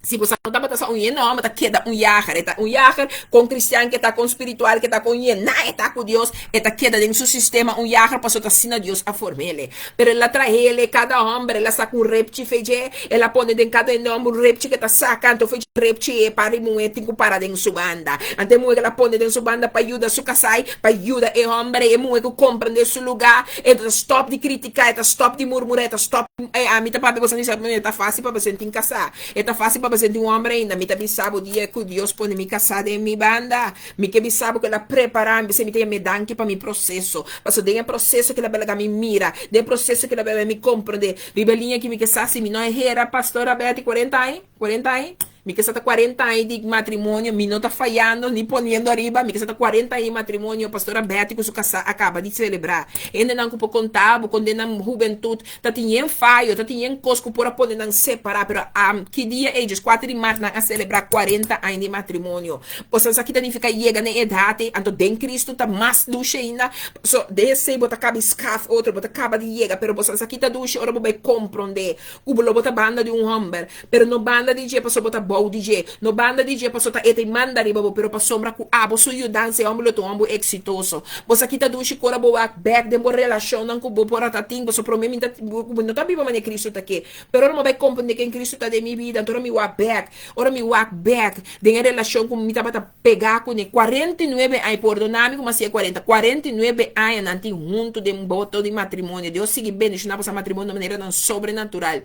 Si bo sa no tabata sa un hende hòmber ta keda un yager. E ta un yager kon kristian ke ta, kon spiritual ke ta, kon yená e ta ku Dios, e ta keda den su sistema un yager pasobra ta asina Dios a form'el. Pero el a trael e kada hòmber, el a saka un repchi fe dje, el a pone den kada hende hòmber un repchi ke ta saka, anto fe dje repchi e par di muhé tin ku para den su banda. Anto e muhé ke el a pone den su banda pa yuda su kasai, pa yuda e hòmber ei, e muhé ku komprendé su lugá, e ta stòp di kritiká, e ta stòp di murmurá, e ta stòp di, ami ta papia boso a bisa, e ta fásil pa bo sinti kasá, e ta fásil pa bo sinti un hòmber ainda, mi ta bisa bo dia ku Dios pone mi kasá den mi banda, Mi ke bisa bo ku el a prepará mi, p'esei mi ta yam'é danki pa mi proseso. Pasobra den e proseso ku el a belaga mi mira, den e proseso ku el a belaga mi komprondé. Riba e liña aki mi ke sa si mi no a hera Pastora Betty kuarenta aña, kuarenta aña? Mi ke sa ta kuarenta aña di matrimonio, mi no ta fayando ni poniendo ariba, mi ke sa ta kuarenta aña di matrimonio Pastora Betty ku su kasá a kaba di selebrá. Hendenan ku por konta bo kon den nan hubentut ta tin yen fayo, ta tin yen kos ku por a pone nan separá, pero ki dia ei, djeskuater di mart nan a selebrá kuarenta aña di matrimonio. Boso sa ki ta nifiká yega na e edat ei? Anto den Kristu ta mas dushi ainda. Paso den esei bo ta kaba di skaf otro, bo ta kaba di yega. Pero boso sa ki ta dushi ora bo bai komprondé ku bo lo bo ta banda di un hòmber, pero no banda di dje pasobra bo ta bou di dje, no banda di dje pasobra ta e ta e manda riba bo, pero pasobra ku abo su yudansa e hòmber lo ta un hòmber eksitoso. Bo sa ki ta dushi ku ora bo wak bèk den bo relashonnan ku bo por a ta tin, pasobra promé mi ta bo no ta biba manera Kristu ta ke. Pero ora mi bai komprondé ken Kristu ta den mi bida, anto ora mi wak bèk, ora mi wak bèk den e relashon ku mi tabata pegá kuné 49 aña, pordoná mi ku mi a siña kuarenta, 49 aña nan tin huntu den boto di matrimonio. Dios sigui bendishoná boso matrimonio na maneranan sobrenatural.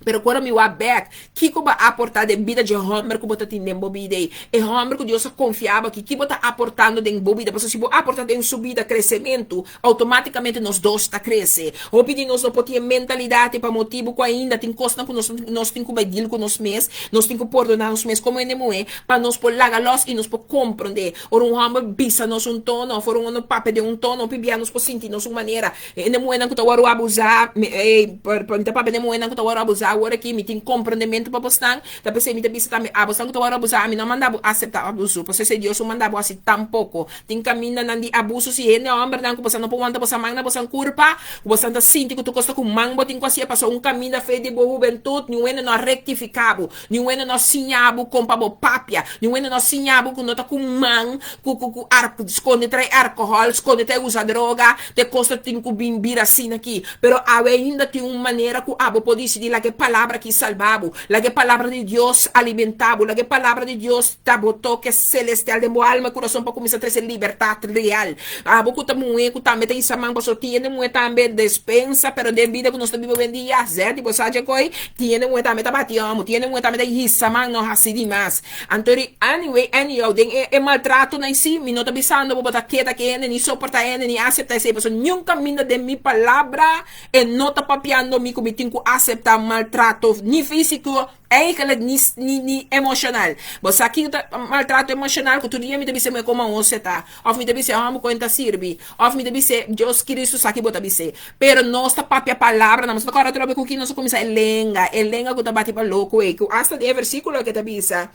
Pero ku ora mi wak bek, kiko bo a aportá den bida dje hòmber ku bo ta tin den bo bida ei? E hòmber ku Dios a konfiá bo aki, ki bo ta aportando den bo bida? Pasobra si bo aportá den su bida kresementu, outomátikamente nos dos ta krese. Hopi di nos no por tin e mentalidat ei pa motibu ku ainda tin kosnan ku nos nos tin ku bai deal ku nos mes, nos tin ku pordoná nos mes komo hende muhé pa nos por laga lòs i nos por komprondé. Ora un hòmber bisa nos un tono òf ora un hòmber papia den un tono, hopi bia nos por sinti nos un manera. Hende muhénan ku ta wòrdu abusá, mi ta papia di muhénan ku ta wòrdu abusá awor aki, mi tin komprendementu pa bosnan, ta p'esei mi ta bisa tambe abosnan ku ta wòrdu abusá, ami no a manda bo aseptá abusu, pasobra esei Dios no manda bo hasi tampoko. Tin kamindanan di abusu si hende hòmbernan ku bosan no por wanta bosan man na bosan kurpa, ku bosan ta sinti ku tur kos ta ku man bo tin ku hasié, pasobra un kaminda fe di bo hubentut, niun hende no a rektifiká bo, niun hende no a siña bo kon pa bo papia, niun hende no a siña bo ku no ta ku man ku ku ku skonde trae alkohòl, skonde trae usa droga, Te kos ta tin ku bin bira asina aki. Pero awe ainda tin un manera ku abo por disidí laga e Palabra aki salba bo, laga e Palabra di Dios alimentá bo, laga e Palabra di Dios ta bo toke selestial den bo alma i kurason pa kuminsá trese libertat real. Abo ku ta muhé ku tambe ta hisa man pasobra tin hende muhé tambe despensa pero den bida ku nos ta biba owendia zè di bo sa dje koi tin hende muhé tambe ta bati òmu, tin hende muhé tambe ta hisa man no hasi dimas. Anto ri anyway anyhow den e e maltratonan si mi no ta bisando bo bo ta keda ke hende ni soporta hende ni acepta esey pasobra niun kaminda den mi palabra e no ta papiando mi ku mi tin ku acepta maltrato ni fisico eigenlijk ni ni ni emocional bo sa kiko ta maltrato emocional ku tur dia mi ta bisa mi koma un seta of mi ta bisa hòmber ku ta sirbi of mi ta bisa Dios Cristo sa ki bo ta bis'é pero nos ta papia palabranan nos ta kòrda atrobe ku ki nos a kuminsá e lenga e lenga ku ta bati pa loko ei ku asta den e versíkulo ke ta bisa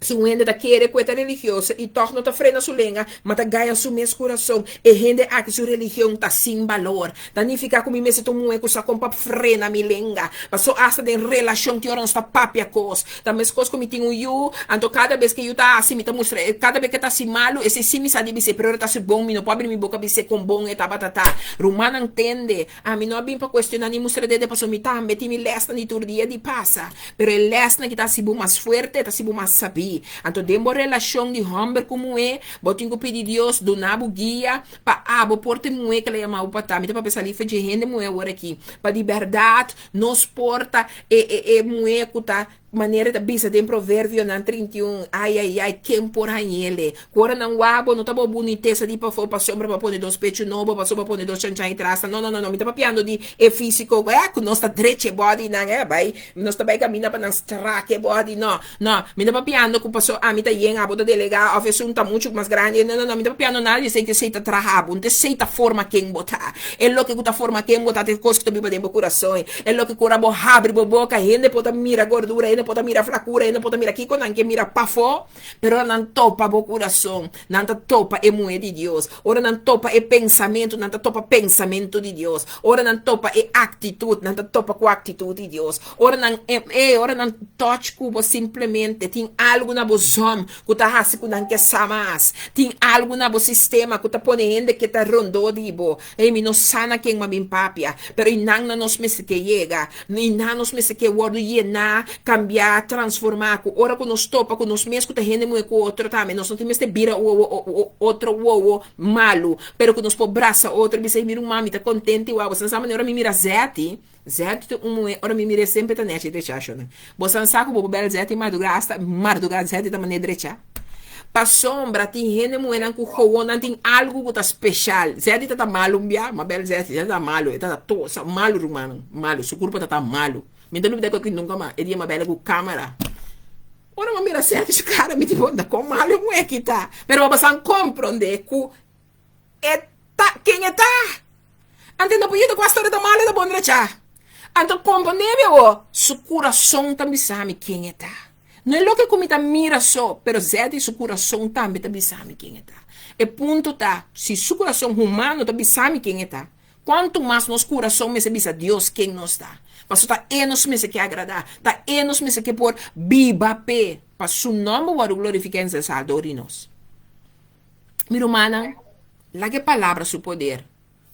si un hende ta kere ku e ta religioso i tòg no ta frena su lenga ma ta gaña su mes kurason e hende aki su religion ta sin balor ta nifiká ku mi mester ta un muhé ku sa kon pa frena mi lenga paso asta den relashon tin ora nos ta papia kos Ta meskos ku mi tin un yu, anto kada bes ku e yu ta hasi, mi ta mustra e, kada bes ku e ta hasi malu, esei sí mi sa di bis'é, pero ora e ta hasi bon, mi no por abri mi boka bis'é kon bon e tabata ta. Rumannan tende, ami no a bin pa kuestioná ni mustra dede pasobra mi tambe tin mi lèsnan di tur dia di pasa, pero e lèsnan ki ta hasi bo mas fuerte, ta hasi bo mas sabí. Anto den bo relashon di hòmber ku muhé, bo tin ku pidi Dios duna bo guia pa abo por ta e muhé ku el a yama bo pa ta. Mi ta papia salí for dje hende muhé awor aki, pa di bèrdat Nos por ta e e e muhé ku ta manera e ta bisa den Proverbionan 31, Ai, ai, ai, ken por hañ'ele? Ku ora nan wak bo, no ta bo bunitesa di pafó pasobra bo a pone dos pechu nobo, pasobra bo a pone dos chanchan i trasnan. No, no, no, no, mi ta papiando di e físiko, eh, ku nos ta drecha e bòdinan, eh, bai, nos ta bai kaminda pa nan strak e bòdi. No, no, mi ta papiando ku pasobra ami ta yen, abo ta delegá, òf esun ta muchu mas grandi. No, no, no, mi ta papiando nada di esei, ku esei ta traha bo, no ta esei ta forma ken bo ta. E loke ku ta forma ken bo ta, ta e kos ku ta biba den bo kurason. E loke ku ora bo habri bo boka, hende por ta mira gordura, hende por ta mira flakura, hende por ta mira kiko nan ke mira pafó, pero ora nan topa bo kurason, nan ta topa e muhé di Dios. Ora nan topa e pensamentu, nan ta topa pensamentu di Dios. Ora nan topa e aktitut, nan ta topa ku aktitut di Dios. Ora nan, e, ora nan touch ku bo simplemente tin algu na bo zòm ku ta hasi ku nan ke sa mas. Tin algu na bo sistema ku ta pone hende ke ta rondó di bo. Ey, mi no sa na ken m'a bin papia, pero i nan na nos mester ke yega. I nan nos mester ke wòrdu yená, kambiá, transformá, ku ora ku nos topa ku nos mes ku ta hende muhé ku otro tambe, nos no tin mester bira wowo otro wowo malu, pero ku nos por brasa otro i bisa, ey, mi ruman, mi ta kontenti wou. Bo sa manera ora mi mira Zetty, Zet ta un muhé, ora mi mir'é semper ta nèchi drechá shona. Bo san sa ku bo por bèl Zet i mardugá asta mardugá Zet ta manera drechá. Pasobra tin hende muhénan ku gewoon nan tin algu ku ta speshal. Zet ta ta malu un bia, ma bèl Zet, Zet ta malu, e ta ta tosa, malu rumannan, malu, su kurpa ta ta malu. Mi ta lubidá ku aki nunka mas, e dia m'a bèl'e ku kámara. Ora m'a mira Zet su kara mi di bo, ta kon malu e muhé aki ta. Pero bo san komprondé ku e ta ken e ta. Anto no por yuda ku a storia ta malo e ta bon drecha. Anto komprondé mi awor, su kurason ta bisa mi ken e ta. No e loke ku mi ta mira so, pero Zeddy su kurason tambe ta bisa mi ken e ta. E punto ta, si su kurason humano ta bisa mi ken e ta, kuantu mas nos kurason mester bisa Dios ken nos ta. Pasobra ta e nos mester ke agradá, ta e nos mester ke por biba p'e, pa su nòmber wòrdu glorifiká i ensalsá dor di nos. Mi rumannan, laga e palabra su poder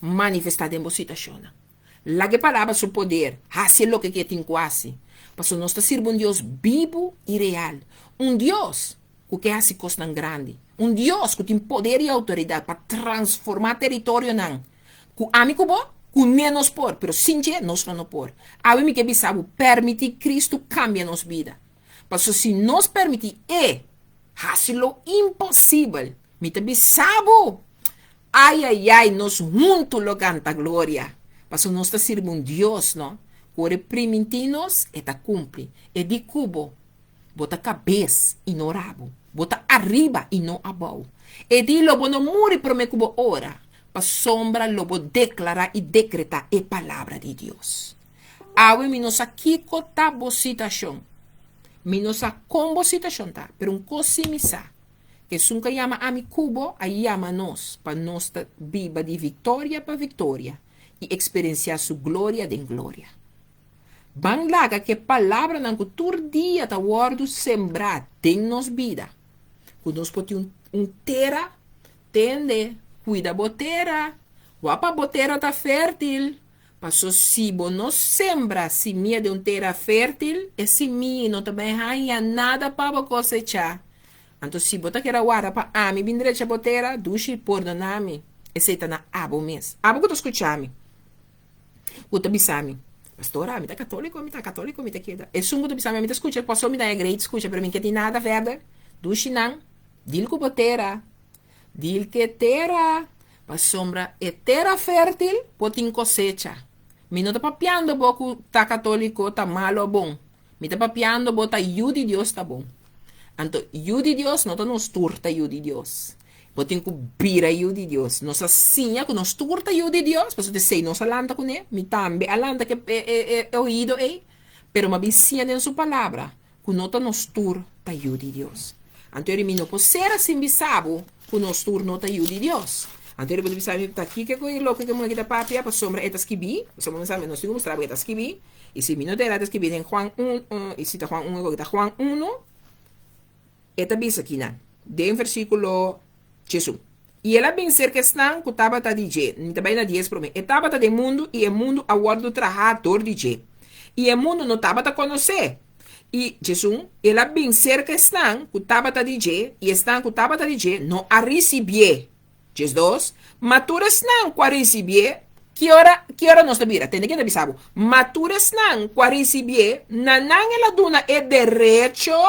manifestá den bo situashonnan. Laga e palabra su poder hasi e loke ku e tin ku hasi. Pasobra nos ta sirbi un Dios bibu i real, un Dios ku ke hasi kosnan grandi, un Dios ku tin poder i outoridat pa transformá teritorionan ku ami ku bo. Kuné nos por, pero sin dje nos lo no por. Awe mi ke bisa bo, permití Kristu kambia nos bida. Pasobra si nos permití E hasi lo imposibel, mi ta bisa bo, Ai ai ai, nos huntu lo kanta gloria, pasobra nos ta sirbi un Dios, no, ku ora e primintí nos, e ta kumpli. E di ku bo, Bo ta kabes i no rabu, bo ta ariba i no abou. E di lo bo no muri promé ku bo ora, pasobra lo bo deklará i dekretá e palabra di Dios. Awe mi no sa kiko ta bo situashon, mi no sa kon bo situashon ta, pero un kos sí mi sa, Esun ku a yama ami ku bo a yama nos pa nos ta biba di viktoria pa viktoria i eksperensiá su gloria den gloria. Ban laga ku e palabranan ku tur dia ta wòrdu sembrá den nos bida, ku nos por tin un tera, tende, kuida bo tera, wak pa bo tera ta fértil, Paso si bo no sembra simia den un tera fértil, e simia no ta bai haña nada pa bo kosechá. Anto si bo ta keda warda pa ami bin drecha bo tera, dushi pordoná mi. Esei ta na abo mes. Abo ku ta skuchá mi, ku ta bisa mi, Pastora, mi ta katóliko, mi ta katóliko, mi ta keda. Esun ku ta bisa mi, ami ta skucha, paso mi ta haña great skucha, pero mi ke tin nada verder. Dushi nan, dil ku bo tera. Dil ku e tera. Pasobra e tera fértil por tin kosecha. Mi no ta papiando bo ku ta katóliko ta malu o bon. Mi ta papiando bo ta yu di Dios ta bon. Anto yu di Dios no ta nos tur ta yu di Dios. Bo tin ku bira yu di Dios. Nos a siña ku nos tur ta yu di Dios, pasobra esei nos a lanta kuné. Mi tambe a lanta ku e oido ei. Pero mi a bin siña den su palabra ku no ta nos tur ta yu di Dios. Anto eri mi no por sera sin bisa bo ku nos tur no ta yu di Dios. Anto eri bo ta bisa mi, ta kiko ku e loke ku e muhé aki ta papia? Pasobra e ta skibí, pasobra mi sa mi no tin ku mustra bo e ta skibí, i si mi no ta era e ta skibí den Juan un, i si ta Juan un e koke ta Juan uno, e ta bisa kinan den versíkulo Djesun. I el a bin serka esnan ku tabata di dje. Mi ta bai na dies promé. E tabata den mundu, i e mundu a wòrdu trahá dor di dje. I e mundu no tabata konos'é. I, djesun, el a bin serka esnan ku tabata di dje, i esnan ku tabata di dje no a risibié. 12, Ma tur esnan ku a risibié, ki ora, ki ora nos ta bira? Tende ken ta bisa bo. Ma tur esnan ku a risibié, na nan el a duna e derecho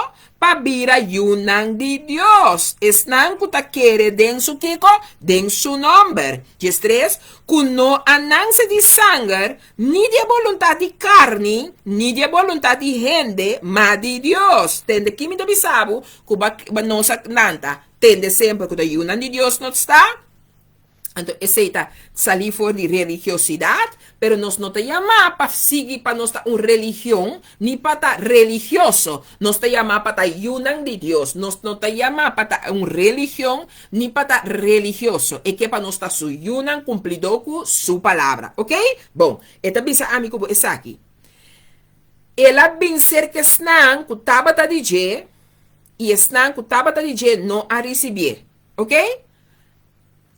pa bira yunan di Dios, esnan ku ta kere den su kiko? Den su nòmber. 13, Ku no a nanse di sanger, ni di e boluntat di karni, ni di e boluntat di hende, ma di Dios. Tende ki mi ta bisa bo, ku ba, nos a lanta. Tende semper ku ta yunan di Dios nos ta, anto esei ta salí for di religiosidat, pero nos no ta yamá pa sigui pa nos ta un religion ni pa ta religioso. Nos ta yamá pa ta yunan di Dios. Nos no ta yamá pa ta un religion ni pa ta religioso. E ke pa nos ta su yunan kumplidó ku su palabra. Oke? Bon, e ta bisa ami ku bo esaki. El a bin serka esnan ku tabata di dje. I esnan ku tabata di dje no a risibié. Ok?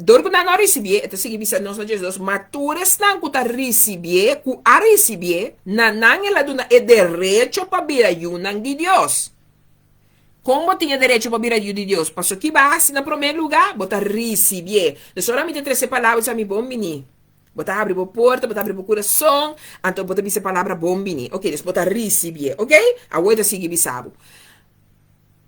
Dor ku nan no a risibié, e ta sigui bisa nos na Jesus, ma tur esnan ku ta risibié, ku a risibié, na nan el a duna e derecho pa bira yunan di Dios. Kon bo tin e derecho pa bira yu di Dios? Pasobra ki bo a hasi na promé lugá? Bo ta risibié. Dus ora mi ta trese palabra, mi sa mi bon bini. Bo ta habri bo porta, bo ta habri bo kurason, anto bo ta bisa e palabra bon bini. Ok, dus bo ta risibié. Ok? Awor e ta sigui bisa bo.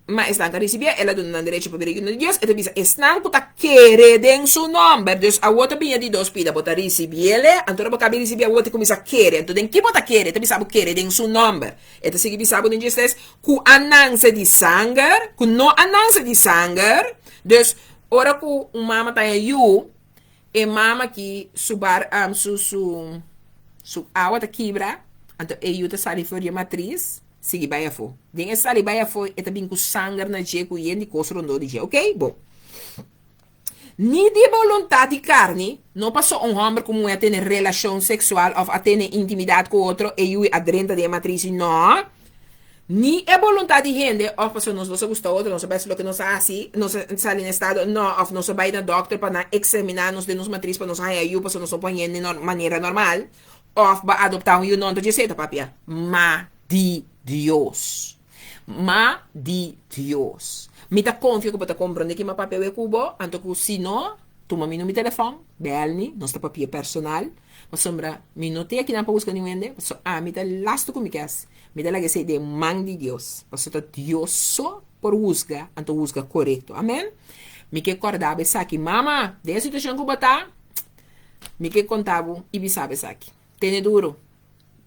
Ma esnan ku a risibié, el a duna nan derecho pa bira yunan di Dios. E ta bisa esnan ku ta kere den su nòmber. Dus awor ta biña di dos pida. Bo ta risibié-le, anto ora bo kaba di risibié awor ta kuminsá kere. Anto den ki bo ta kere? E ta bisa bo kere den su nòmber. E ta sigui bisa bo den diestres ku a nanse di sanger, ku no a nanse di sanger. Dus ora ku un mama ta haña yu, E mama ki su bar su su su awa ta kibra, anto e yu ta sali for di e matris, sigui bai afó. Den e sali bai afó e ta bin ku sanger na dje ku yen di kos rondó di dje. Oké? Bon. Ni di e boluntat di karni, no paso un hòmber ku muhé a tene relashon seksual òf a tene intimidat ku otro, e yu a drenta den e matris i nò. Ni e boluntat di hende, òf pasobra nos dos a gusta otro, nos a bai hasi loke nos a hasi, nos a sali na estado, no, òf nos a bai na dòkter pa nan eksaminá nos den nos matris pa nos haña yu pasobra nos no por hañ'é den manera normal, òf ba adoptá un yu, no, anto djesei ta papia ma di Dios. Ma di Dios. Mi ta konfia ku bo ta komprondé ki mi a papia awe ku bo, anto ku si no. Tuma mi number di telefòn, bèl mi, nos ta papia personal, pasobra mi no tin akinan pa buska niun hende, pasobra ami ta lastu ku mi kes, mi ta laga esei den man di Dios, pasobra ta Dios so por husga, anto husga korekto. Amen. Mi ke kòrda bo esaki, mama, den e situashon ku bo ta, mi ke konta bo i bisa bo esaki. Tene duru.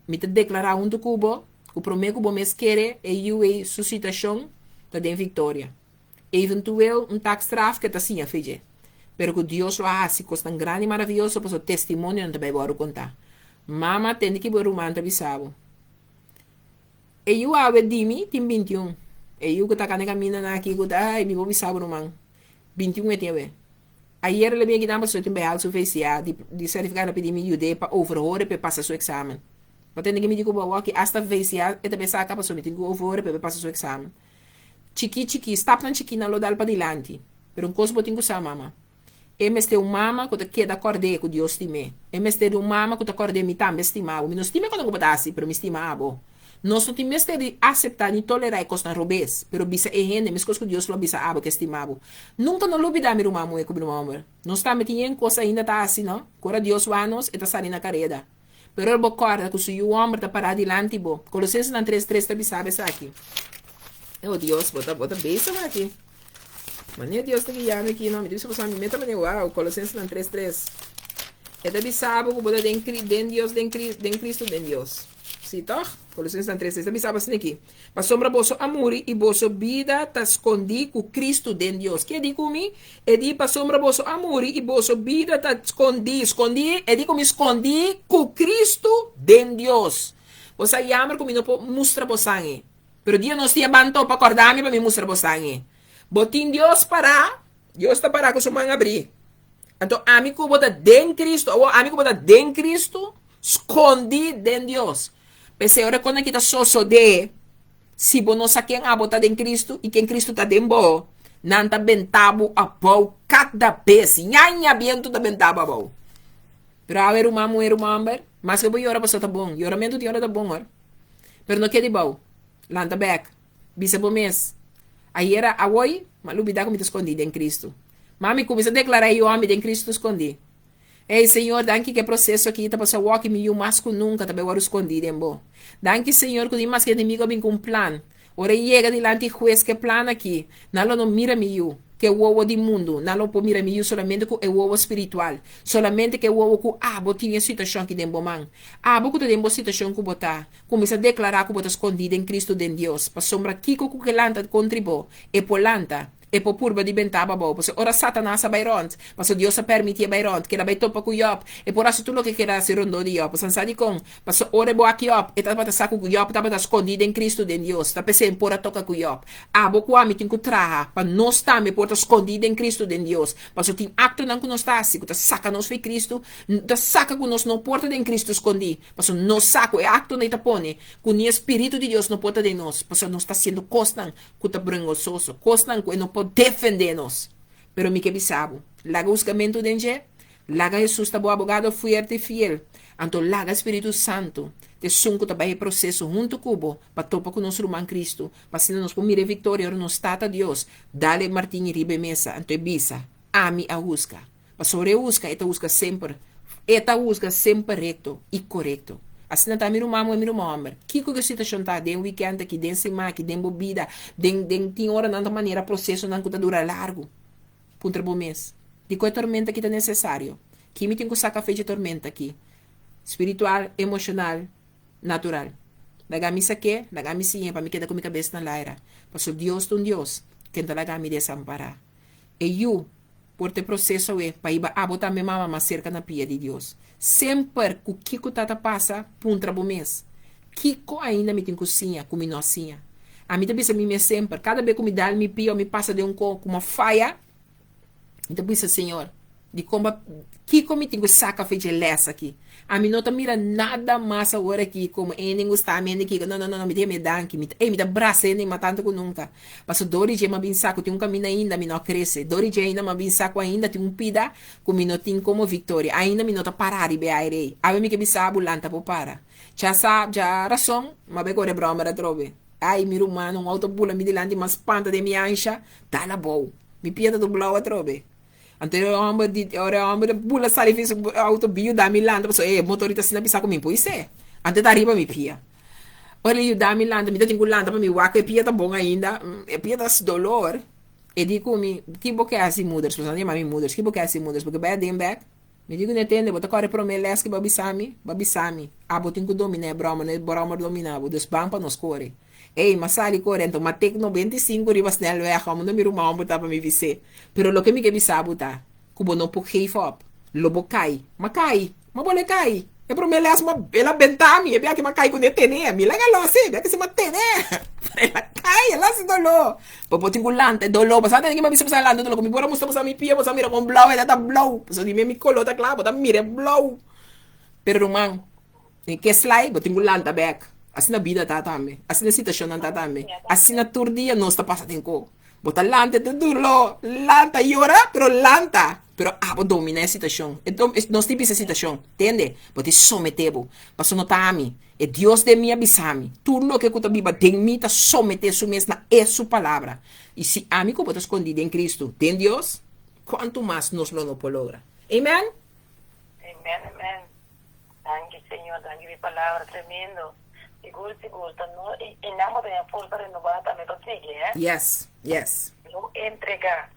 Mi ta deklará huntu ku bo ku promé ku bo mes kere e yu ei su situashon ta den viktoria. Eventueel un taakstraf ke ta siña fe dje. Pero ku Dios lo a hasi kosnan grandi i maravioso pasobra testimonionan ta bai wòrdu kontá. Mama, tende ki bo ruman ta bisa bo. E yu awe di mi tin 21. E yu ku ta kanda kamindanan aki ku ta, ai, mi por bisa bo ruman. 21 e tin awe. Ayer el a bin akinan pasobra e tin bai haal su VCA di di sertifikado a pidi mi yud'é pa overhoren pa e pasa su eksamen. Bo tende ki mi di ku bo awor ki asta VCA e ta bai saka pasobra mi tin ku overhoren pa e bai pasa su eksamen. Chikí chikí, stapnan chikí nan lo dal padilanti. Pero un kos bo tin ku sa, mama. E mester un mama ku ta keda kòrd'é ku Dios stim'é. E mester di un mama ku ta kòrd'é mi tambe stima bo. Mi no stima e kosnan ku bo ta hasi, pero mi stima abo. Nos no tin mester di aseptá ni tolerá e kosnan robes, pero bisa e hende meskos ku Dios lo a bisa abo ku e stima bo. Nunka no lubidá mi ruman muhé ku mi ruman hòmber. Nos tambe tin yen kos ainda ta hasi, no? Ku ora Dios wak nos, e ta sali na kareda. Pero ora bo kòrda ku su yu hòmber ta pará dilanti bo. Kolosensenan tres tres ta bisa bo esaki. Oh Dios, bo ta bo ta bezig aki. Manera Dios ta guia mi aki no, mi ta bisa boso mi meta manera wow, Kolosensenan tres tres. E ta bisa bo ku bo ta den den Dios den den Kristu den Dios. Si tòg? Kolosensenan tres tres ta bisa bo asina aki. Pasobra boso a muri i boso bida ta skondí ku Kristu den Dios. Ke di ku mi? E di, Pasobra boso a muri i boso bida ta skondí, skondí, e di ku mi, skondí ku Kristu den Dios. Bo sa yamber ku mi no por mustra bo sange. Pero dia nos tin e ban topa, kòrda mi pa mi mustra bo sange. Bo tin Dios pará, Dios ta pará ku su man abrí. Anto ami ku bo ta den Kristu, awor ami ku bo ta den Kristu, skondí den Dios. P'esei ora kon aki ta sosodé, si bo no sa ken abo ta den Kristu i ken Kristu ta den bo, nan ta benta bo abou kada bes. Ñaña bientu ta benta bo abou. Pero awe ruman muhé, ruman hòmber, maske bo yora pasobra ta bon. Yoramentu tin ora ta bon hor. Pero no keda abou. Lanta bèk. Bisa bo mes, Ayera, awoi, m'a lubidá ku mi ta skondí den Kristu. Ma mi kuminsá deklará e yu hòmber den Kristu skondí. Ey, Señor, danki ku e proseso aki ta pasa awor ki mi yu mas ku nunka ta bai wòrdu skondí den bo. Danki, Señor, ku ni maske enemigu a bin ku un plan, ora e yega dilanti e hues ku e plan aki, nan lo no mira mi yu ku e wowo di mundu, nan lo por mira mi yu solamente ku e wowo spiritual, solamente ku e wowo ku abo tin e situashon aki den bo man. Abo ku ta den bo situashon ku bo ta, kuminsá deklará ku bo ta skondí den Kristu den Dios, pasobra kiko ku ke lanta kontri bo, e por lanta. E por purba di benta bo abou, pasobra ora Satanas a bai rònt, pasobra Dios a permitié bai rònt, keda bai topa ku Yòb, e por hasi tur loke keda hasi rondó di Yòb. Pasobra sa dikon? Pasobra ora e bo aki Yòb, e tabata sa ku Yòb tabata skondí den Kristu, den Dios. Ta p'esei e por a toka ku Yòb. Abo ku ami tin ku traha pa nos tambe por ta skondí den Kristu, den Dios. Pasobra tin aktonan ku nos ta hasi ku ta saka nos fo'i Kristu, ta saka ku nos no por ta den Kristu skondí, pasobra nos sa ku e aktonan ei ta pone ku ni e spiritu di Dios no por ta den nos, pasobra nos ta hasiendo kosnan ku ta brengososo, kosnan ku e no por defendé nos. Pero mi ke bisa bo, laga husgamentu den dje, laga Hesus ta bo abogado fuerte i fiel, anto laga Spiritu Santu ta esun ku ta bai e proseso huntu ku bo pa topa ku nos ruman Kristu, pa asina nos por mira e viktoria ora nos Tata Dios dal e martin riba e mesa, anto e bisa, Ami a husga. Pasobra e husga, e ta husga semper, e ta husga semper rekto i korekto. Asina ta mi ruman muhé, mi ruman hòmber. Kiko ku e situashon ta den wikènt aki, den siman aki, den bo bida, den, den, tin oranan ta manera prosesonan ku ta dura largu. Puntra bo mes, Dikon e tormenta aki ta nesesario? Ki mi tin ku saka fe dje tormenta aki? Spiritual, emoshonal, natural. Laga mi sak'é, laga mi siñ'é pa mi keda ku mi kabes na laira. Pasobra Dios ta un Dios ken ta laga mi desampará. E yu. Por ta e proseso awe pa hiba abo tambe mama mas serka na pia di Dios. Semper ku kiko ta ta pasa, puntra bo mes, Kiko ainda mi tin ku siña ku mi no a siña? Ami ta bisa mi mes semper, kada be ku mi dal mi pia o mi pasa den un ko ku mi a faya, mi ta bisa, Señor, dikon bo a kiko mi tin ku saka for dje les aki? Ami no ta mira nada mas awor aki komo hende gusta mi, hende kiko. No, no, no, mi ta yama e danki. Mi ta, ey, mi ta brasa hende mas tantu ku nunka. Pasobra dor di dje mi a bin sa ku tin un kaminda ainda mi no a krese. Dor di dje ainda mi a bin sa ku ainda tin un pida ku mi no tin komo viktoria. Ainda mi no ta para riba e aire ei. Awe mi ke bisa bo lanta por para. Dja sa, dja rason, mi a bai kore bròmer atrobe. Ai, mi ruman, un outo bula mi dilanti, mi a spanta den mi ansha, dal abou. Mi pia ta tur blou atrobe. Anto e homber di, ora e homber bula sali fi su auto bin yuda mi lanta, pasobra e motorista asina bisa ku mi por isé. Anto e ta riba mi pia. Ora e yuda mi lanta, mi ta tin ku lanta pa mi wak ku e pia ta bon ainda. E pia ta hasi dolor. E di ku mi, Ki bo ke hasi moeders? Pasobra nan ta yama mi moeders. Ki bo ke hasi moeders? Bo ke bai aden bek? Mi di ku ne, Tende, bo ta kòrda e promé lès ku bo a bisa mi? Bo a bisa mi, Abo tin ku dominá e bròmer, no e bròmer dominá bo. Dus ban pa nos kore. Ey, m'a sali kore, anto m'a tek 95 riba snelweg, unda mi ruman hòmber ta pa mi bis'é. Pero loke mi ke bisa bo ta, ku bo no por geef op. Lo bo kai. M'a kai. M'a bole kai. E promé lès m'a, el a bentá mi, e biaha ke m'a kai kuné tené. Mi laga lòs e biaha ke si m'a tené. Pero el a kai, el a hasi doló. Bo por tin ku lanta e doló. Bo sa tende ke mi a bisa bo sa lanta e doló. Ku mi por a mustra bo sa mi pia, bo sa mira kon blou e ta blou. Pasobra di mi mi koló ta kla, bo ta mira e blou. Pero ruman, den ke slai bo tin ku lanta bèk. Asina bida ta tambe. Asina situashonnan ta tambe. Asina tur dia nos ta pasa den ko. Bo ta lanta e ta doló. Lanta, yora, pero lanta. Pero abo dominá e situashon. E dom, nos tin bisa e situashon. Tende? Bo tin someté bo. Pasobra no ta ami. E Dios den mi a bisa mi, Tur loke ku ta biba den mi ta someté su mes na e su palabra. I si ami ku bo ta skondí den Kristu, den Dios, kuantu mas nos lo no por logra. Amen! Amen, amen. Danki Señor, danki pa e palabra tremendo. Sigur, sigur, ta no, i, i nan bo ta forsa renobá tambe pa sigui, eh? Yes, yes. No entregá.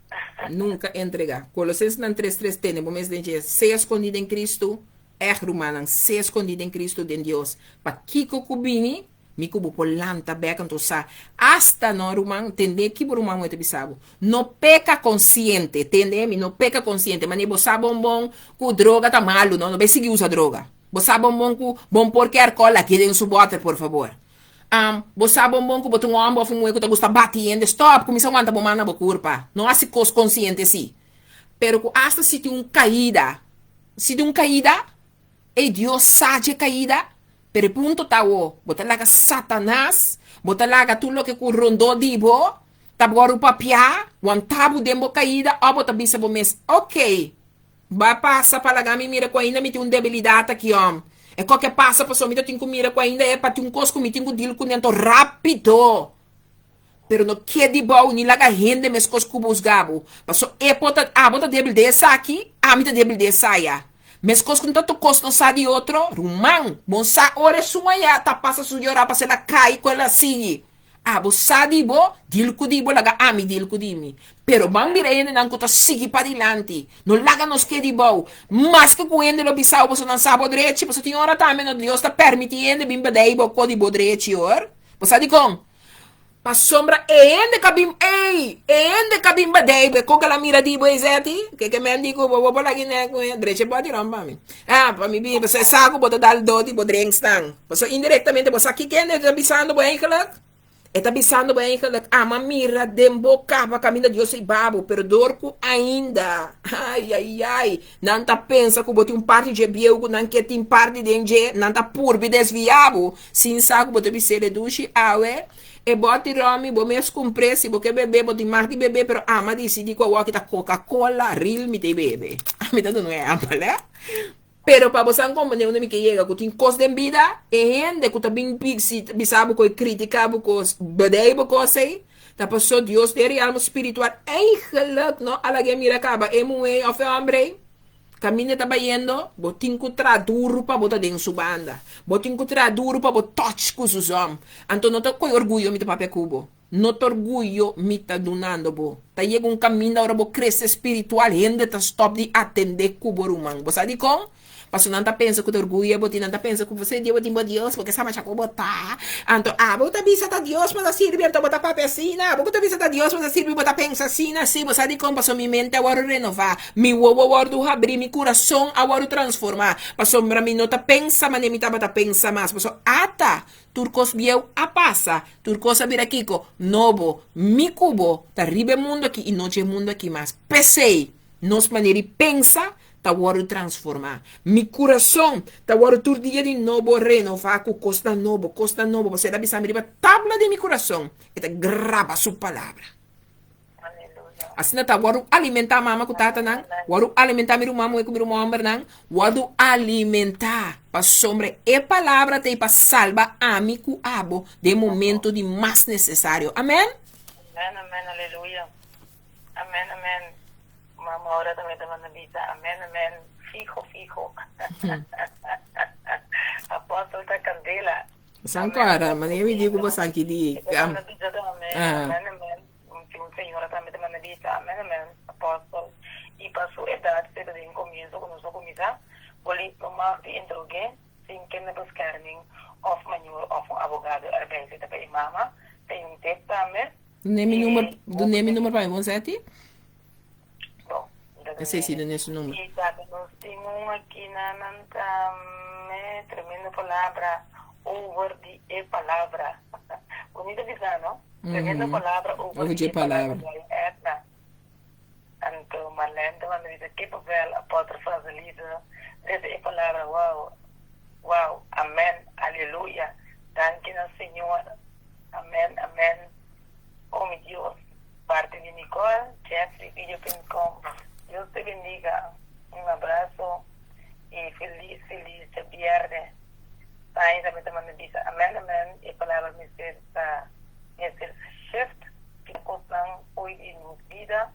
Nunka entregá. Kolosensnan tres tres tene bo mes den dje, Sea skondí den Kristu, Ègt, rumannan, sea skondí den Kristu, den Dios. Pakiko ku bini, mi ku bo por lanta bèk anto sa. Asta, no, ruman, tende ki bo ruman muhé ta bisa bo. No peka konsiente, tende mi, no peka konsiente. Manera bo sa bon bon ku droga ta malu, no, no bai sigui usa droga. Bo sa bon bon ku bon por ke alkohòl lag'é den su bòter, por fabor. Am, bo sa bon bon ku bo ta un hòmber òf un muhé ku ta gusta bati hende, stòp, kuminsá wanta bo man na bo kurpa. No hasi kos konsiente si. Pero ku asta si tin un kaida. Si di un kaida, ey Dios sa dje kaida, pero e punto ta awo, bo ta laga Satanas, bo ta laga tur loke ku rondó di bo, ta wòrdu papiá, wantá bo den bo kaida, òf bo ta bisa bo mes, ok, ba pasa pa laga mi mira ku ainda mi tin un debilidat aki òm, e koke pasa pasobra mi ta tin ku mira ku ainda e pa tin un kos ku mi tin ku dil kuné, anto rápido. Pero no ke di bou ni laga hende meskos ku bo husga bo. Paso e por ta, abo ta debil den esaki, ami ta debil den esaya. Meskos ku no ta tur kos no sa di otro, ruman, bon sa ora esun aya ta pasa su yora paso el a kai ku el a sigui. Abo sa di bo, dil ku di bo, laga ami dil ku di mi. Pero ban bira hendenan ku ta sigui padilanti. No laga nos ke di bou. Maske ku hende lo bisa bo paso nan sa bo drechi, paso tin ora tambe no Dios ta permiti hende bin bedei bo ko di bo drechi hoor. Bo sa dikon? Pasobra e hende ka bin, ey, e hende ka bin badei bo, e koka la mira di bo e zeti, ke ke men di ku bo, bo por lagi nek ku e, drecha e bòti ròm pa mi. Ah, pa mi bin, pasobra e sa ku bo ta dal dor di bo drinksnan. Pasobra indirektamente bo sa kiko hende ta bisando bo eigenlijk? E ta bisando bo eigenlijk, ama mira den bo kaba kaminda Dios ei ba bo, pero dor ku ainda, ay, ay, ay, nan ta pensa ku bo tin un parti dje bieu ku nan ke tin parti den dje, nan ta purbi desviá bo. Sin sa ku bo ta bis'é de dushi awe, e bòti ròmi bo mes kumpr'é, si bo ke bebé bo tin mag di bebé, pero ama disidí ku awor ki ta Coca-Cola ril mi ta e bebe. Mi ta duna un ehèmpel, hè. Pero pa bo sa komprendé unda mi ke yega, ku tin kos den bida, e hende ku ta bin bisa bo kos, kritiká bo kos, bedei bo kos ei, ta paso Dios den realmo spiritual eigenlik no a lag'é mira kaba e muhé òf e hòmber ei. Kaminda ta bayendo, bo tin ku traha duru pa bo ta den su banda. Bo tin ku traha duru pa bo touch ku su zòm. Anto no ta koe orguyo mi ta papia ku bo. No ta orguyo mi ta dunando bo. Ta yega un kaminda ora bo krese spiritual, hende ta stòp di atendé ku bo ruman. Bo sa dikon? Pasobra nan ta pensa ku ta orguyo bo tin, nan ta pensa ku bo dia bo tin bo Dios, bo ke sa masha ku bo ta. Anto abo ta bisa ta Dios bo ta sirbi, anto bo ta papia asina. Abo ku ta bisa ta Dios bo ta sirbi, bo ta pensa asina. Sí, bo sa dikon? Pasobra mi mente a wòrdu renová. Mi wowo a wòrdu habrí, mi kurason a wòrdu transformá, pasobra mi no ta pensa manera mi tabata pensa mas. Pasobra ata tur kos bieu a pasa, tur kos a bira kiko? Nobo. Mi ku bo ta riba e mundu akí i no dje mundu akí mas. P'esei, nos manera di pensa ta wòrdu transformá. Mi kurason ta wòrdu tur dia di nobo renová ku kosnan nobo, kosnan nobo, pasobra e ta bisa mi riba tabla di mi kurason, e ta graba su palabra. Asina ta, wòrdu alimentá mama ku tatanan, wòrdu alimentá mi ruman muhé ku mi ruman hòmbernan, wòrdu alimentá, pasobra e palabra ta ei pa salba ami ku abo den momento di mas nesesario. Amèn? Amèn, amèn, aleluya. Amèn, amèn. Mama ora tambe ta manda bisa amen amen fiho fiho. Apóstol ta candela. San kora, manera mi di ku bosan ki di. E ta manda bisa tambe amen amen. Un señora tambe ta manda bisa amen amen apóstol. I pa su edad se ta den comienso ku nos a kuminsá, polis no mag di interog'é sin kinderbescherming òf mayor òf un abogado erbij. Se ta pa e mama, ta un tip tambe. Dune mi number, dune mi number pa mi bon seti. Bon, mi ta Esei si dune su number. I tambe nos tin un aki na nan tambe, tremendo palabra over di e palabra. Bonito bisa no? Tremendo palabra over di e palabra. Edna. Anto Marlene ta manda bisa kippenvel apostel Franselise desde e palabra wow wow amen aleluya danki na Señor amen amen oh mi Dios parti di Nicole Jeffrey video punt com Dios te bendiga un abrazo y feliz feliz djabierne Tania tambe ta manda bisa amen amen e palabra mester ta mester shift Ki kosnan hoy di nos bida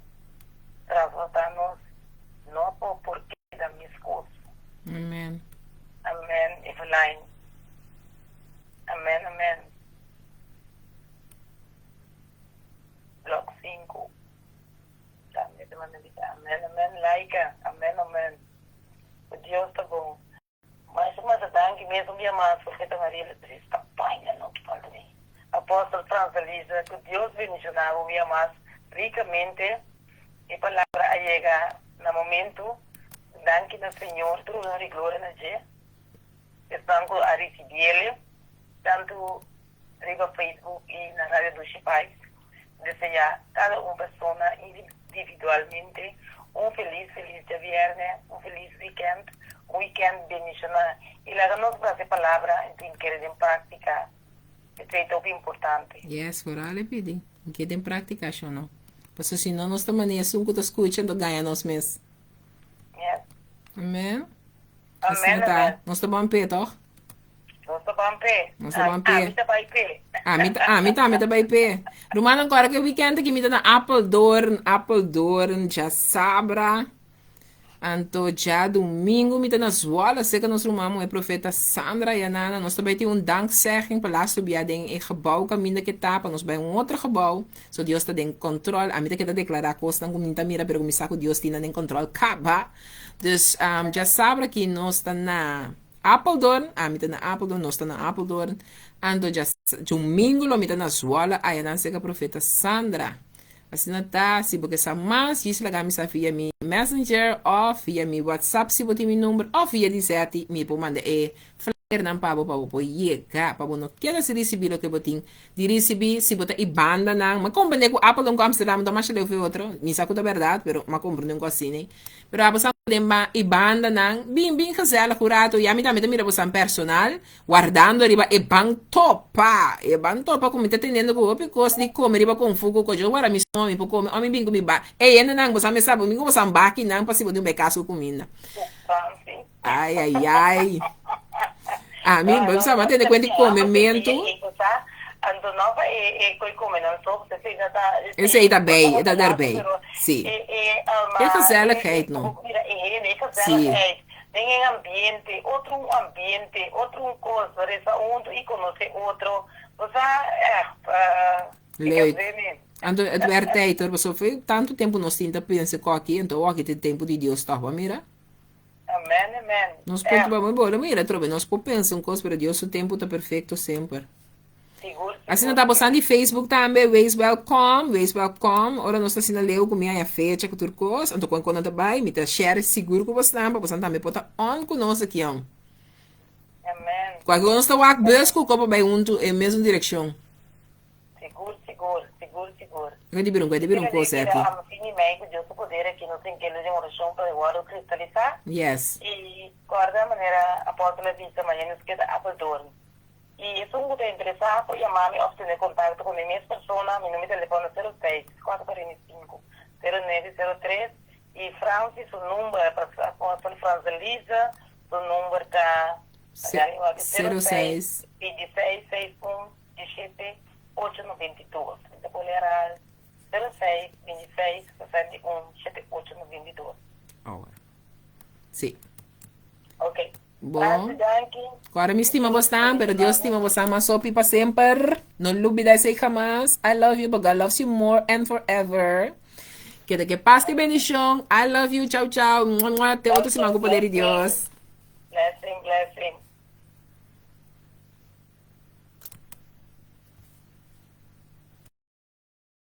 trasladá nos no pa por keda meskos. Amen. Amen Eveline. Amen amen. Blok 5. Tambe ta manda bisa amen amen Laika. Amen amen. Ku Dios ta bon. Masha masha danki mes un bia mas Profeta Maria Beatriz ta baina no ki falta mi Apostel Frans Elisa ku Dios bendiciona bo un bia mas ricamente e palabra a yega na momento danki na Señor tur honor y gloria na dje esnan ku a ricibiele tanto riba Facebook y na Radio Dushi Pais Desea cada un persona individualmente un feliz feliz djabierne, un feliz weekend, un weekend bendiciona y laga nos brasa e palabra y tin kere den practica. Esey ta hopi importante. Yes, vooral e pidi. Ke den practica sho no. Pasobra si no nos ta manera esun cu ta scucha anto gaña nos mes. Yes. Amen. Amen, Asina ta. amen. Nos ta bon p'e, toch? Nos ta ban p'e. Nos ta ban p'e. Ami ta bai p'e. Ami ta, ami tambe ta bai p'e. Rumannan kòrda ku e weekend aki mi ta na Apeldoorn, Apeldoorn, djasabra. Anto djadumingu mi ta na Zwolle, serka nos ruman muhé profeta Sandra Yanana. Nos ta bai tin un dankzegging pa lastu bia den e gebou kaminda ke ta, pa nos bai un otro gebou. So Dios ta den kòntròl. Ami ta keda deklará kosnan ku mi ta mira, pero ku mi sa ku Dios tin nan den kòntròl kaba. Dus djasabra aki nos ta na Apeldoorn, ami ta na Apeldoorn, nos ta na Apeldoorn. Anto dja djomingo lo mi ta na Zwolle, ayanan serka profeta Sandra. Asina ta, si bo ke sa mas, djis laga mi sa via mi Messenger òf via mi WhatsApp si bo tin mi number òf via di Zetty, mi por manda e flyernan pa bo pa bo por yega, pa bo no keda sin risibí loke bo tin di risibí. Si bo ta i bandanan, mi a komprendé ku Apeldoorn ku Amsterdam ta masha leu for e otro, mi sa ku ta bèrdat, pero mi a komprendé un kos asina. Pero abo sa den ba e bandanan bin bin gezellig un rato ya mi tambe ta mira bosan personal wardando riba e ban topa e ban topa ku mi ta teniendo ku hopi kos di kome riba kon fuku ko yo wara mi soma mi por kome o mi bin ku mi ba e hendenan bosan me sa bo mi ku bosan bakinan pa si bo tin un bai kas ku kuminda ai ai ai ami bo sa bo tene kuenta di komementu Anto no pa e e koi kome nan so, esei ta ta Esei ta bei, e ta derbei. Si. E gezelligheid no. Mira e hende, e Si. gezelligheid den e ambiente, otro un ambiente, otro un kos, resa huntu i konosé otro. Bo sa ègt, ik heb Leuk. zin in. Anto het werd tijd hoor, pasobra tantu tempu nos tin ta pensa ku aki, anto awor aki ta e tempu di Dios tòg, bo a mira? Amen, amen. Nos por Echt. bo bo mira atrobe, nos por pensa un kos, pero Dios su tempu ta perfekto semper. Sigur, Asina sigur, ta bosan di sigur. Facebook tambe, wees welkom, wees welkom. Ora nos ta asina leu ku mi haña fecha ku tur kos, anto kon kon nan ta bai, mi ta share sigur ku bosnan pa bosan tambe por ta on ku nos aki on. Amen. Kualke ora nos ta wak bus ku ko pa bai huntu e mesun direkshon. Sigur, sigur, sigur, sigur. Kue di bira un kue di bira un Kiko kos di aki. bira fin di mei ku Dios su poder aki nos tin kende den orashon pa e wòrdu kristalisá. Yes. I kòrda manera apòstel a bisa mañana nos keda Apeldoorn. I esun ku ta interesá por yama mi òf tene kontakto ku mi mes persona, mi numero di telefòn ta 06 445 0903 i Francis su number, apòstel Franselise su number ta 06 26 61 17 8 92. Mi ta pone herhaal. 06 26 61 78 92. Oh. Si. Ok. Bon. Danki, danki. Awor mi stima boso, pero Dios stima boso mas hopi pa semper. No lubida esey hamas. I love you, but God loves you more and forever. Keda ku paz y bendicion. I love you. Ciao, ciao. Mua, mua. Te otro siman cu poder di Dios. Blessing, blessing.